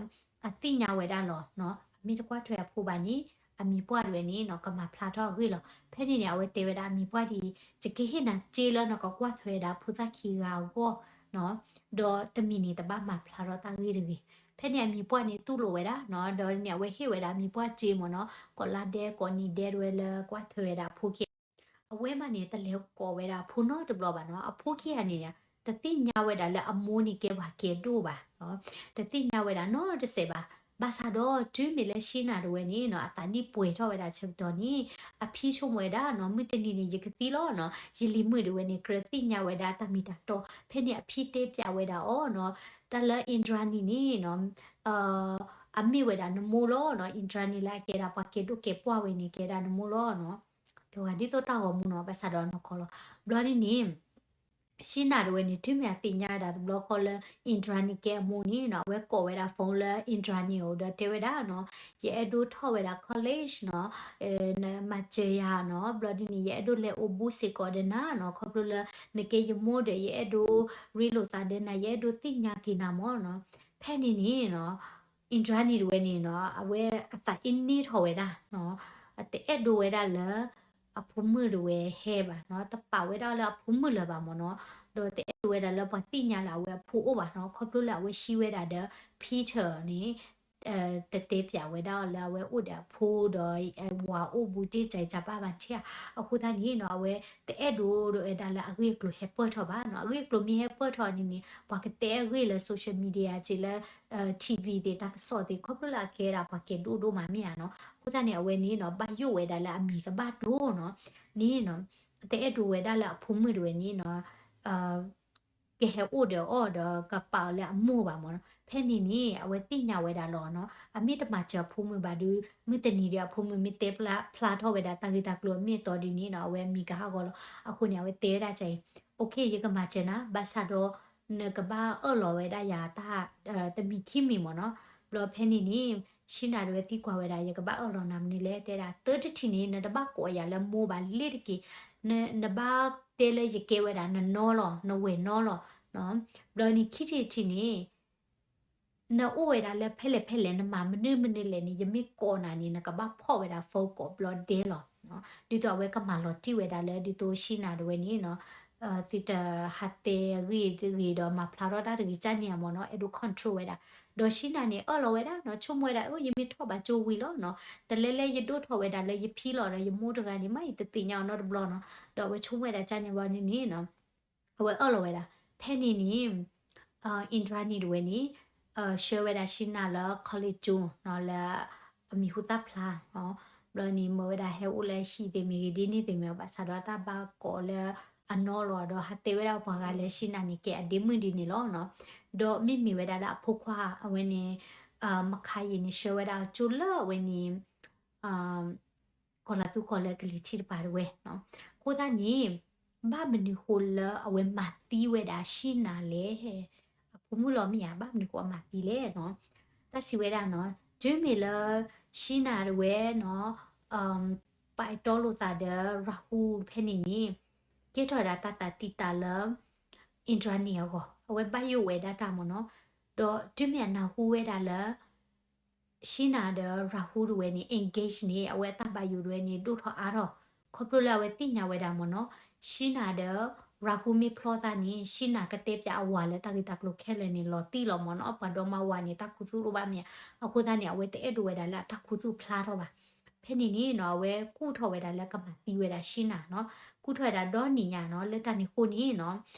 အသ့ၣ်ညါဝဲဒၣ်လီၤနီၤ အမ့ၢ်တကွၢ်ထွဲအဖိဘၣ်န့ၣ် အမံၤပှၢ်တဝဲန့ၣ်နီၤ ကမၤဖျါထီၣ်အဂ့ၢ်လီၤ. ဖဲန့ၣ်န့ၣ် အဝဲတဲဝဲဒၣ်အမံၤပှၢ်ဒ်အံၤ, ယကဟ့ၣ်နၤစ့လၢနကကွၢ်ထွဲဝဲဒၣ်ဖိသၣ်ခံဂၤအဂီၢ်နီၤ, ဒီးတမံၤန့ၣ် တဘၣ်မၤဖျါထီၣ်တၢ်ဂ့ၢ်တဂ့ၤ. ဖဲန့ၣ်အမံၤပှၢ်န့ၣ်တူၢ်လိာ်ဝဲဒၣ်နီၤ, ဒီးန့ၣ် အဝဲဟ့ၣ်ဝဲဒၣ်အမံၤပှၢ်စ့မ့ၢ်နီၤ, ကိးလါဒဲးကိးနံၤဒဲးတဝဲလၢကွၢ်ထွဲဝဲဒၣ်အဖိခံဂၤ အဝဲမးန့ၣ် တလဲၤကိးဝဲဒၣ်အဖိနီတဘျီဘၣ်နီၤ. အဖိခံဂၤန့ၣ် တသ့ၣ်ညါဝဲဒၣ်လၢအမိၢ်န့ၣ်ကဲပှၤကဲဒိၣ်ဘၣ်, တသ့ၣ်ညါဝဲဒၣ်နီတစဲးဘၣ်. ဘၣ်ဆၣ်ဒီးတုၤမ့ၢ်လၢ Sheena တဝဲန့ၣ်နီၤ အသးနံၣ်ပှဲၤထီၣ်ဝဲဒၣ်ဆၢကတီၢ်န့ၣ် အဖံဆိကမိၣ်ဝဲဒၣ်နီၤ မုၢ်တနံၤန့ၣ် ယကသံလီၤနီၤ, ယလံၤမုၣ်တဝဲန့ၣ် ကြၢးသ့ၣ်ညါဝဲဒၣ်တၢ်မ့ၢ်တၢ်တီ, ဖဲန့ၣ်အဖံတဲပျးဝဲဒၣ်အီၤနီၤ, တၢ်လၢ Indranee န့ၣ်နီၤ အမ့ၢ်ဝဲဒၣ်နမိၢ်လီၤနီၤ, Indranee လၢအကဲဒၣ်ပှၤကဲဒိၣ်ကဲပှၢ်ဝဲန့ၣ် ကဲဒၣ်နမိၢ်လီၤနီၤ. ဒီးဒ်သိးတၢ်ဂီၤမူနီၤ ဘၣ်ဆၣ်ဒီးနီၢ်ကီၢ်လီၤ. ဘျီဒ်န့ၣ် Sheena တဝဲန့ၣ် တုၤမ့ၢ်အသ့ၣ်ညါဝဲဒၣ်တဘျီဃီလၢ Indranee ကဲအမိၢ်န့ၣ်နီၤ အဝဲကိးဝဲဒၣ် phone လၢ Indranee အအိၣ်ဒီးတဲဝဲဒၣ်နီၤ, ယအဲၣ်ဒိးထီၣ်ဝဲဒၣ် college နီၤ, နမၤစၢၤယၤနီၤ, ဘျီဒ်န့ၣ် ယအဲၣ်ဒိးလဲၤအိၣ်ဘူးစ့ၢ်ကီးဒီးနၤနီၤ, ခီဖျိလၢနကဲယမိၢ်ဒီး ယအဲၣ်ဒိးရ့လိာ်သးဒီးနၤ, ယအဲၣ်ဒိးသ့ၣ်ညါက့ၤနၤမ့ၢ်နီၤ. ဖဲန့ၣ်န့ၣ်နီၤ Indranee တဝဲန့ၣ်နီၤ အဝဲအသးအ့န့ၢ်ထီၣ်ဝဲဒၣ်နီၤ, တအဲၣ်ဒိးဝဲဒၣ်လၢ အဖိမုၣ်တဝဲဟဲဘၣ်နီၤ, တပာ်ဝဲဒၣ်လၢအဖိမုၣ်လၢၤဘၣ်မ့ၢ်နီၤ, ဒီးတအဲၣ်ဒိးဝဲဒၣ်လၢပှၤသ့ၣ်ညါလၢအဝဲအဖိအိၣ်ဘၣ်နီၤ, ခီဖျိလၢအဝဲဟံးဝဲဒၣ်ဒီး Peter န့ၣ် တတဲပျးဝဲဒၣ်လၢအဝဲအိၣ်ဒီးအဖိဒီး ဝၤအိၣ်ဘူးတ့ၢ်ကၢ်ကၢ်ဘၣ်ဘၣ်ထံၣ်ဧါ, အဃိသတးန့ၣ်နီၤ အဝဲတအဲၣ်ဒိးဝဲဒၣ်လၢအဂ့ၢ်အကျိၤဟဲပၢၢ်ထီၣ်ဘၣ်နီၤ, အဂ့ၢ်အကျိၤမ့ၢ်ဟဲပၢၢ်ထီၣ်န့ၣ်န့ၣ် ပှၤကတဲအဂ့ၢ်လၢ social media က့လၢ TV သ့ၣ်တၢ်ကစီၣ်သ့ၣ် ခီဖျိလၢအကဲဒၣ်ပှၤကဲဒိၣ်ဒိၣ်မးမ့ၢ်ဧါနီၤ, အဃိသတးန့ၣ် အဝဲန့ၣ်နီၤ ဘၣ်ယိၣ်ဝဲဒၣ်လၢအမံၤကဘၣ်ဒိနီၤ, န့ၣ်နီၤ တအဲၣ်ဒိးဝဲဒၣ်လၢအဖိမုၣ်တဝဲန့ၣ်နီၤ ကဟဲအိၣ်ဒီးအီၤဒီးကပာ်အီၤလၢအမိၢ်ဘၣ်မ့ၢ်နီၤ, ဖဲန့ၣ်န့ၣ် အဝဲသ့ၣ်ညါဝဲဒၣ်လီၤနီၤ, အမ့ၢ်တမၤစၢၤအဖိမုၣ်ဘၣ်ဒီး မုၢ်တနံၤဒီးအဖိမုၣ်မ့ၢ်တဲဖျါထီၣ်ဝဲဒၣ်တၢ်ဂ့ၢ်တၢ်ကျိၤအမ့ၢ်အတီဒ်န့ၣ်နီၤ အဝဲအမံၤကဟးဂီၤလီၤ, အဃိန့ၣ် အဝဲတဲဝဲဒၣ်ကအံၤ OK ယကမၤစၢၤနၤ ဘၣ်ဆၣ်ဒီး နကဘၣ်အၢၣ်လီၤဝဲဒၣ်ယၤတၢ် တမံၤခံမံၤမ့ၢ်နီၤ, ဘျီဖဲန့ၣ်န့ၣ် Sheena တဝဲသံကွၢ်ဝဲဒၣ် ယကဘၣ်အၢၣ်လီၤနၤမနုၤလဲၣ် တဲဒၣ် တၢတထံၣ်န့ၣ် နတဘၣ်ကိးယၤလၢမိၢ်ဘၣ် လ့ၤတက့ၢ်, နဘၣ်တဲလၢယကဲဝဲဒၣ်နနီလီၤ နဝဲၢ်နီလီၤ, ဘျီန့ၣ်ခံထံၣ်တထံၣ်န့ၣ် နအိၣ်ဝဲဒၣ်လၢဖဲလဲၣ်ဖဲလဲၣ် နမၤမနုၤမနုၤလဲၣ်န့ၣ် ယမ့ၢ်ကိးနၤန့ၣ် နကဘၣ်ဖီၣ်ဝဲဒၣ် phone ကိးဘျီဒဲလီၤ, ဒ်သိးအဝဲကမၤလီၤတံၢ်ဝဲဒၣ်လၢ ဒ်သိး Sheena တဝဲန့ၣ်နီၤ သုတဟးတဲအဂ့ၢ်တဂ့ၤဒီးမၤဖျါထီၣ်တၢ်တဂ့ၤကၢ်န့ၣ်မ့ၢ်နီၤ အဲၣ်ဒိး control ဝဲဒၣ်. ဒီး Sheena န့ၣ် အၢၣ်လီၤဝဲဒၣ်နီၤ ဆိကမိၣ်ဝဲဒၣ် အိ ယမ့ၢ်ထီၣ်ဘၣ်ကၠိဝံၤလီၤနီၤ တလဲလဲယဒိၣ်ထီၣ်ဝဲဒၣ်လၢယဖံလီၤဒီး ယမိၢ်တဂၤန့ၣ် မ့ၢ်ယတသ့ၣ်ညါအီၤနီတဘျီနီၤ. ဒီးအဝဲဆိကမိၣ်ဝဲဒၣ်ကၢ်န့ၣ်ဘျီန့ၣ်န့ၣ်နီၤ အဝဲအၢၣ်လီၤဝဲဒၣ်. ဖဲန့ၣ်န့ၣ် Indranee တဝဲန့ၣ် ဆှၢဝဲဒၣ် Sheena လၢ college ကၠိနီၤ လၢအမံၤဟူသၣ်ဖျါနီၤ. ဘျီန့ၣ် မၢဝဲဒၣ်ဟဲအိၣ်လၢဟံၣ်သ့ၣ်မ့ၢ်ဂ့ၤ ဒ်န့ၣ်သ့ၣ်မ့ၢ် ဘၣ်ဆၣ်ဒီးတၢ်ဘၣ်ကိးလၢအနီၢ်လီၤဒီး ဟးတဲဝဲဒၣ်ပှၤဂၤလၢ Sheena န့ၣ် ကဲအဒ့မုၣ်ဒ်န့ၣ်လီၤနီၤ. ဒီးမ့မ့ၢ်ဝဲဒၣ်လၢအဖိခွါ အဝဲန့ၣ် မခါယံာ်န့ၣ် ဆှၢဝဲဒၣ်ကၠိလၢအဝဲန့ၣ် ကီၤလၤသူကီၢ်လၢကလံၤထံးတပၤတဝဲနီၤ. အဃိသတးန့ၣ် ဘၣ်မနုၤဃိလၢအဝဲမၤသံဝဲဒၣ် Sheena လဲၣ်. အဖိမုၣ်လီၤမ့ၢ်ဧါ ဘၣ်မနုၤဃိအမၤသံလဲၣ်နီၤ. တၢ်စံးဝဲဒၣ်နီၤ တုၤမ့ၢ်လၢ Sheena တဝဲနီၤ ပာ်တီလိာ်သးဒီး Rahul ဖဲန့ၣ်န့ၣ် ကဲထီၣ်ဝဲဒၣ်တၢ်သးတံာ်တာ်လၢ Indranee အဂီၢ် အဝဲဘၣ်ယိၣ်ဝဲဒၣ်တၢ်မ့ၢ်နီၤ. ဒီးတုၤမ့ၢ်အနၢ်ဟူဝဲဒၣ်လၢ Sheena ဒီး Rahul တဝဲန့ၣ် engage န့ၣ် အဝဲအတၢ်ဘၣ်ယိၣ်တဝဲန့ၣ် ဒိၣ်ထီၣ်အါထီၣ် ခီဖျိလၢအဝဲသ့ၣ်ညါဝဲဒၣ်မ့ၢ်နီၤ Sheena ဒီး Rahul မ့ၢ်ဖျီသးန့ၣ် Sheena ကတဲပၠးအဝၤလၢတၢ်ဂ့ၢ်တၢ်ကျိၤခဲလၢာ်န့ၣ် လီၤတံၢ်လီၤမ့ၢ်နီၤ ပှၤဒီမါဝၤန့ၣ် တၢ်ခူသူၣ်တအိၣ်ဘၣ်မ့ၢ်ဧါ. အဃိသတးန့ၣ် အဝဲတအဲၣ်ဒိးဝဲဒၣ်လၢအတၢ်ခူသူၣ်ဖျါထီၣ်ဘၣ်. ဖဲန့ၣ်န့ၣ်နီၤ အဝဲကူၣ်ထီၣ်ဝဲဒၣ်လၢကမၤသံဝဲဒၣ် Sheena နီၤ ကူၣ်ထီၣ်ဝဲဒၣ်ဒီနံၣ်ညါနီၤ လၢတၢ်န့ၣ်အဃိန့ၣ်နီၤ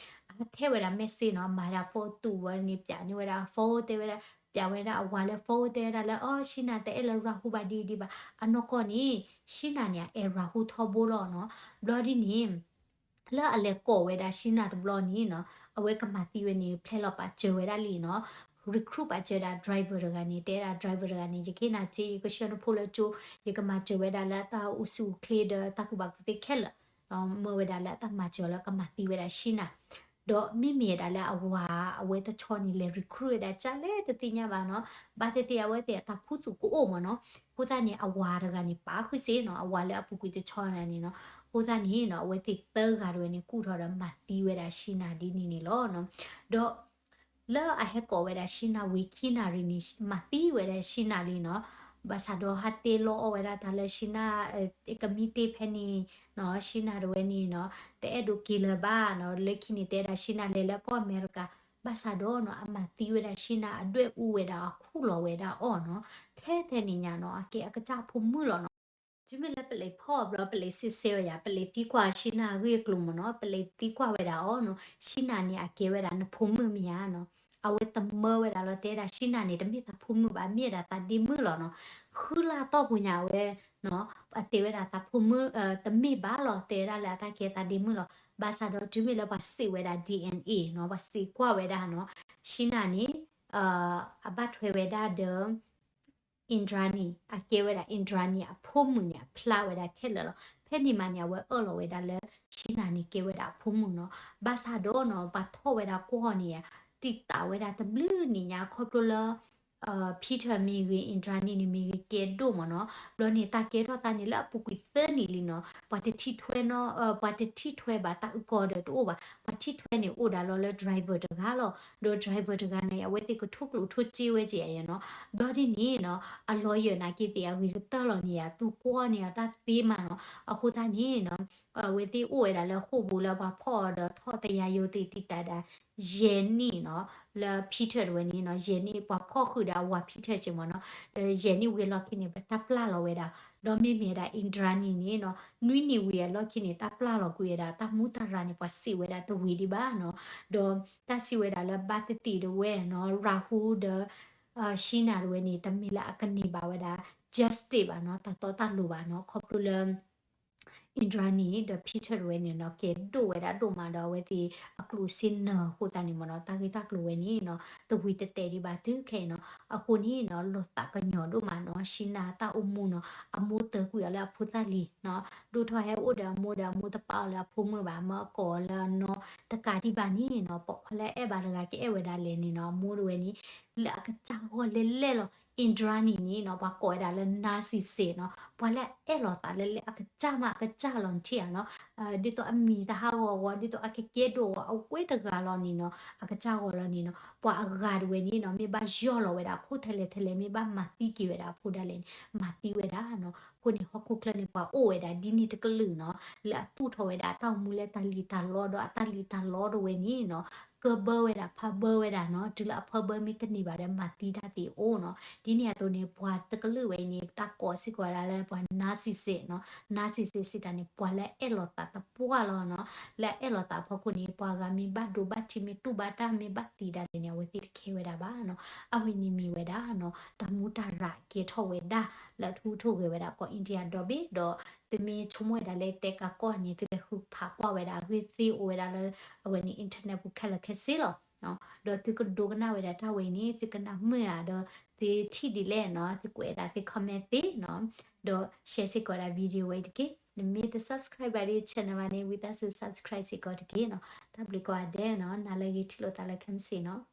အထဲဝဲဒၣ် message နီၤ မၤဒၣ် phone တူၢ်ဝဲန့ၣ် ပၠးန့ၢ်ဝဲဒၣ် phone တဲဝဲဒၣ် ပၠးဝဲဒၣ်အဝၤလၢ phone တဲဝဲဒၣ်လၢ အီ Sheena တအဲၣ်လၢ Rahul ဘၣ်ဒ်ဒံးဘၣ် အနီၢ်ကီၢ်န့ၣ် Sheena န့ၣ် အအဲၣ် Rahul ထီဘိလီၤနီၤ. ဘျီဒ်န့ၣ် လၢအလဲၤကိးဝဲဒၣ် Sheena တဘျီန့ၣ်နီၤ အဝဲကမၤသံဝဲန့ၣ် ဖျဲလီၤပာ်စၢၤဝဲဒၣ်လံနီၤ recruit ပာ်စၢၤဒၣ် driver တဂၤန့ၣ် တဲဒၣ် driver တဂၤန့ၣ် ယကဟ့ၣ်နၤစ့ ယကဆှၢနဖိလၢကၠိ ယကမၤစၢၤဝဲဒၣ်လၢတၢ်အိၣ်ဆူၣ်အိၣ်ချ့ဒီးတၢ်ကူၣ်ဘၣ်ကူၣ်သ့ခဲလၢာ် မၢဝဲဒၣ်လၢအတၢ်မၤစၢၤလၢကမၤသံဝဲဒၣ် Sheena ဒီးမ့မ့ၢ်ဒၣ်လၢအဝၤ အဝဲတဆီန့ၣ် လဲၤ recruit ဝဲဒၣ်ကၢ်လဲၣ်တသ့ၣ်ညါဘၣ်နီၤ ဘၣ်သ့ၣ်သ့ၣ်အဝဲသ့ၣ်အတၢ်ခူသူၣ်ကအိၣ်မ့ၢ်နီၤ. အဃိသတးန့ၣ် အဝၤတဂၤန့ၣ် ပာ်ဃုာ်စ့နီၤ အဝၤလၢအပူၤကွံာ်တဆီန့ၣ်နီၤ. အဃိသတးန့ၣ်နီၤ အဝဲသ့ၣ်သၢဂၤတဝဲန့ၣ် ကူၣ်ထီၣ်ဒီးမၤသံဝဲဒၣ် Sheena ဒ်န့ၣ်န့ၣ်လီၤ. ဒီး လၢအဟဲကိးဝဲဒၣ် Sheena ဝံၤခံနၣ်ရံၣ်န့ၣ် မၤသံဝဲဒၣ် Sheena လံနီၤ. ဘၣ်ဆၣ်ဒီးဟးတဲလီအီၣ်ဝဲဒၣ်တၢ်လၢ Sheena ကမံတ့ၢ်ဖဲန့ၣ်နီၤ Sheena တဝဲန့ၣ်နီၤ တအဲၣ်ဒိးက့ၤလၢၤဘၣ်နီၤ. လၢခံန့ၣ်တဲဒၣ် Sheena လဲၤလၢကီၢ်အမဲရကၤ ဘၣ်ဆၣ်ဒီးနီၤ အမၤသံဝဲဒၣ် Sheena အဒွဲၣ်အူဝဲဒၣ်အီၤ ခူၣ်လီၤဝဲဒၣ်အီၤနီၤ. ထဲထဲန့ၣ်ညါနီၤ အကဲအကစၢ်ဖိမုၣ်လီၤနီၤ. တုၤမ့ၢ်လၢပလဲၤဖီၣ်ဘျီ ပလဲၤစံးဆၢဝဲယၤ ပလဲၤသံကွၢ် Sheena အဂ့ၢ်အကျိၤမ့ၢ်နီၤ ပလဲၤသံကွၢ်ဝဲဒၣ်အီၤနီၤ Sheena န့ၣ် အကဲဝဲဒၣ်နဖိမုၣ်မ့ၢ်ဧါနီၤ. အဝဲတမၢဝဲဒၣ်လီၤ တဲဒၣ် Sheena န့ၣ် တမ့ၢ်သးဖိမုၣ်ဘၣ် မ့ၢ်ဝဲဒၣ်သးဒ့မုၣ်လီၤနီၤ. ဃုလါတီၢ်ပူၤညါဝဲနီၤ အတဲဝဲဒၣ်သးဖိမုၣ် တမ့ၢ်ဘၣ်လီၤ တဲဝဲဒၣ်လၢအတၢ်ကဲသးဒ့မုၣ်လီၤ. ဘၣ်ဆၣ်ဒီးတုၤမ့ၢ်လၢပှၤစံးဝဲဒၣ် DNA နီၤ ပှၤစံးကွၢ်ဝဲဒၣ်နီၤ Sheena န့ၣ် အဘၣ်ထွဲဝဲဒၣ်ဒီး Indranee အကဲဝဲဒၣ် Indranee အဖိမုၣ်န့ၣ် အဖျါဝဲဒၣ်ခဲလၢာ်လီၤ. ဖဲန့ၣ်မးန့ၣ် အဝဲအၢၣ်လီၤဝဲဒၣ်လၢ Sheena န့ၣ် ကဲဝဲဒၣ်အဖိမုၣ်နီၤ. ဘၣ်ဆၣ်ဒီးနီၤ ပှၤထီၣ်ဝဲဒၣ်ကွီၢ်န့ၣ် တံာ်တာ်ဝဲဒၣ်တဘျုးနံၣ်ညါ ခီဖျိလၢ Peter မ့ၢ်ဂ့ၤ Indranee န့ၣ်မ့ၢ်ဂ့ၤ ကဲဒိၣ်မ့ၢ်နီၤ. ဘျီန့ၣ် တၢ်ကဲထီၣ်သးန့ၣ် လၢအပူၤကွံာ်သၢနံၣ်လံနီၤ ပှၤတထံၣ်ထွဲနီၤ ပှၤတထံၣ်ထွဲဘၣ်တၢ်အုၣ်ကီၤဒီးတအိၣ်ဘၣ်. ပှၤထံၣ်ထွဲန့ၣ်အိၣ်ဒၣ်လီၤလၢ driver တဂၤလီၤ. ဒီး driver တဂၤန့ၣ် အဝဲသ့ၣ်ကထိၣ်ကျိၣ်ထိၣ်စ့ဝဲက့ၤယဲနီၤ. ဘျီဒ်န့ၣ်နီၤ အ lawyer နာ်က့သ့ၣ်အဂ့ၤကတၢၢ်လီၤန့ၣ်ယါ သူကွီၢ်န့ၢ်အတၢ်သ့မးနီၤ. အဃိသတးန့ၣ်နီၤ အဝဲသ့ၣ်အိၣ်ဝဲဒၣ်လၢဃိာ်ပူၤလၢပှၤဖီၣ်အီၤဒီးထီၣ်တယါယိသ့ၣ်တံာ်တာ်ဒၣ် ယဲၢ်နံၣ်နီၤ လၢ Peter တဝဲန့ၣ်နီၤ ယဲၢ်နံၣ် ပှၤဖီၣ်ဃုာ်ဒီးအဝၤ Peter က့မ့ၢ်နီၤ ယဲၢ်နံၣ်ဝံၤအလီၢ်ခံန့ၣ် ပတၢ်ပျၢ်လီၤဝဲဒၣ် ဒီးမ့မ့ၢ်ဒၣ် Indranee န့ၣ်နီၤ နွံနံၣ်ဝံၤအလီၢ်ခံန့ၣ် တၢ်ပျၢ်လီၤကွံာ်ဝဲဒၣ် တၢ်မူတၢ်ရၤန့ၣ် ပှၤစံးဝဲဒၣ်တဝံၤဒံးဘၣ်နီၤ ဒီးတၢ်စံးဝဲဒၣ်လၢဘၣ်သ့ၣ်သ့ၣ်တဝဲနီၤ Rahul ဒီး Sheena တဝဲန့ၣ် တမ့ၢ်လၢအကန့ၢ်ဘၣ်ဝဲဒၣ် justice ဘၣ်နီၤ တၢ်တီတၢ်လိၤဘၣ်နီၤ ခီဖျိလၢ Indranee ဒီး Peter တဝဲန့ၣ်နီၤ ကဲဒိၣ်ဝဲဒၣ်ဒိၣ်မးဒီးအဝဲသ့ၣ်အကျိၣ်စ့နၢၤအဃိသတးန့ၣ်မ့ၢ်နီၤ တၢ်ဂ့ၢ်တၢ်ကျိၤဝဲန့ၣ်နီၤ တဝံၤတတဲာ်ဒံးဘၣ်တုၤခဲအံၤနီၤ အဃိန့ၣ်နီၤ လီၤသးကညီၤဒိၣ်မးနီၤ Sheena တၢ်အိၣ်မူနီၤ အမိၢ်တၢၤကွံာ်အီၤလၢအဖိသၣ်လံၤနီၤ ဒိၣ်ထီၣ်ဟဲအိၣ်ဒီးအမိၢ်ဒီးအမိၢ်တပာ်အီၤလၢအဖိမုၣ်ဘၣ် မ့ၢ်အကိးအီၤလၢအနီၢ်တကးဒံးဘၣ်န့ၣ်နီၤ ပိာ်ခွါလၢအဲၣ်ဘၣ်တဂၤကအဲၣ်ဝဲဒၣ်လဲၣ်န့ၣ်နီၤ အမိၢ်တဝဲန့ၣ် လၢအကစၢ်ဂီၢ်လဲၣ်လဲၣ်လီၤ Indranee န့ၣ်နီၤ ပှၤကိးဝဲဒၣ်လၢ narcissist နီၤ, ပှၤလၢအအဲၣ်လီၤသးလၢလၢအကစၢ်မးအကစၢ်လီၤ နထံၣ်ဧါနီၤ, ဒ်သိးအမံၤတဟးဂီၤအဂီၢ် ဒ်သိးအကကဲဒိၣ်အဂီၢ် အဝဲတဂၤလီၤန့ၣ်နီၤ အကစၢ်ဂီၤလီၤန့ၣ်နီၤ, ပှၤအဂၤတဝဲန့ၣ်နီၤ မ့ၢ်ဘၣ်ယီၢ်လီၤဝဲဒၣ်အခိၣ်ထဲလဲၣ်ထဲလဲၣ် မ့ၢ်ဘၣ်မၤသံက့ၤဝဲဒၣ်အဖိဒၣ်လဲာ်န့ၣ် မၤသံဝဲဒၣ်နီၤ, အဃိန့ၣ် ဟီၣ်ခိၣ်ချၢန့ၣ် ပှၤအိၣ်ဝဲဒၣ်ဒ်န့ၣ်တကလုာ်နီၤ, လၢအသူၣ်ထီၣ်ဝဲဒၣ်အတၢ်အိၣ်မူလၢတၢ်လံၣ်တၢ်လီဒီးအတၢ်လံၣ်တၢ်လီတဝဲန့ၣ်နီၤ ကၢဘၢဝဲဒၣ်ဖးဘၢဝဲဒၣ်နီၤ, တုၤလၢအဖးဘၢမ့ၢ်တန့ၢ်ဘၣ်ဒီး မၤသံတၢ်သ့ၣ်အိၣ်နီၤ, ဒ်န့ၣ်အသိးန့ၣ် ပှၤတကလုာ်ဝဲအံၤန့ၣ် တၢ်ကိးစ့ၢ်ကီးဝဲဒၣ်လၢပှၤ narcissist နီၤ, narcissist စံးတၢ်န့ၣ် ပှၤလၢအအဲၣ်လီၤသးသပှၢ်လီၤနီၤ, လၢအအဲၣ်လီၤသးအဖီခိၣ်န့ၣ် ပှၤဂၤမ့ၢ်ဘၣ်ဒိဘၣ်ထံး မ့ၢ်တူၢ်ဘၣ်တၢ် မ့ၢ်ဘၣ်သံဒၣ်လဲာ်န့ၣ် အဝဲသ့ၣ်တခဲဝဲဒၣ်ဘၣ်နီၤ, အဝဲန့ၣ်မ့ၢ်ဝဲဒၣ်နီၤ တၢ်မူတၢ်ရၢ်ကဲထီၣ်ဝဲဒၣ် လၢအထူထီၣ်ဂဲၤဝဲဒၣ်ကီၢ် India ဒီဘ့ၣ်ဒီး သုမ့ၢ်ဆိကမိၣ်ဝဲဒၣ်လၢတဲကးကီၢ်န့ၣ် သုလဲၤဃုဖးကွၢ်ဝဲဒၣ် အဂ့ၢ်သ့အိၣ်ဝဲဒၣ်လၢ အဝဲန့ၣ် internet ပူၤခဲလၢာ်ခဲဆ့လီၤ. ဒီးသုကဒိကနၣ်ဝဲဒၣ်တၢ်ဝဲအံၤန့ၣ် သုကနၢ်မုာ်ဧါ ဒီးသုထံၣ်ဒ်လဲၣ်နီၤ သုကွဲးဒၣ်သု comment သ့နီၤ, ဒီး share စ့ၢ်ကီးဒၣ် video ဝဲအံၤတက့ၢ်. နမ့ၢ်တ subscribe ဘၣ်ဒီး channel ဘၣ်န့ၣ် ဝံသးစူၤ subscribe စ့ၢ်ကီးတက့ၢ်နီၤ. တၢ်ဘျုးကိးဂၤဒဲးနီၤ နၤလၢအဂ့ၤ ထံၣ်လိာ်သးလၢခဲမုၢ်ဆ့ၣ်နီၤ.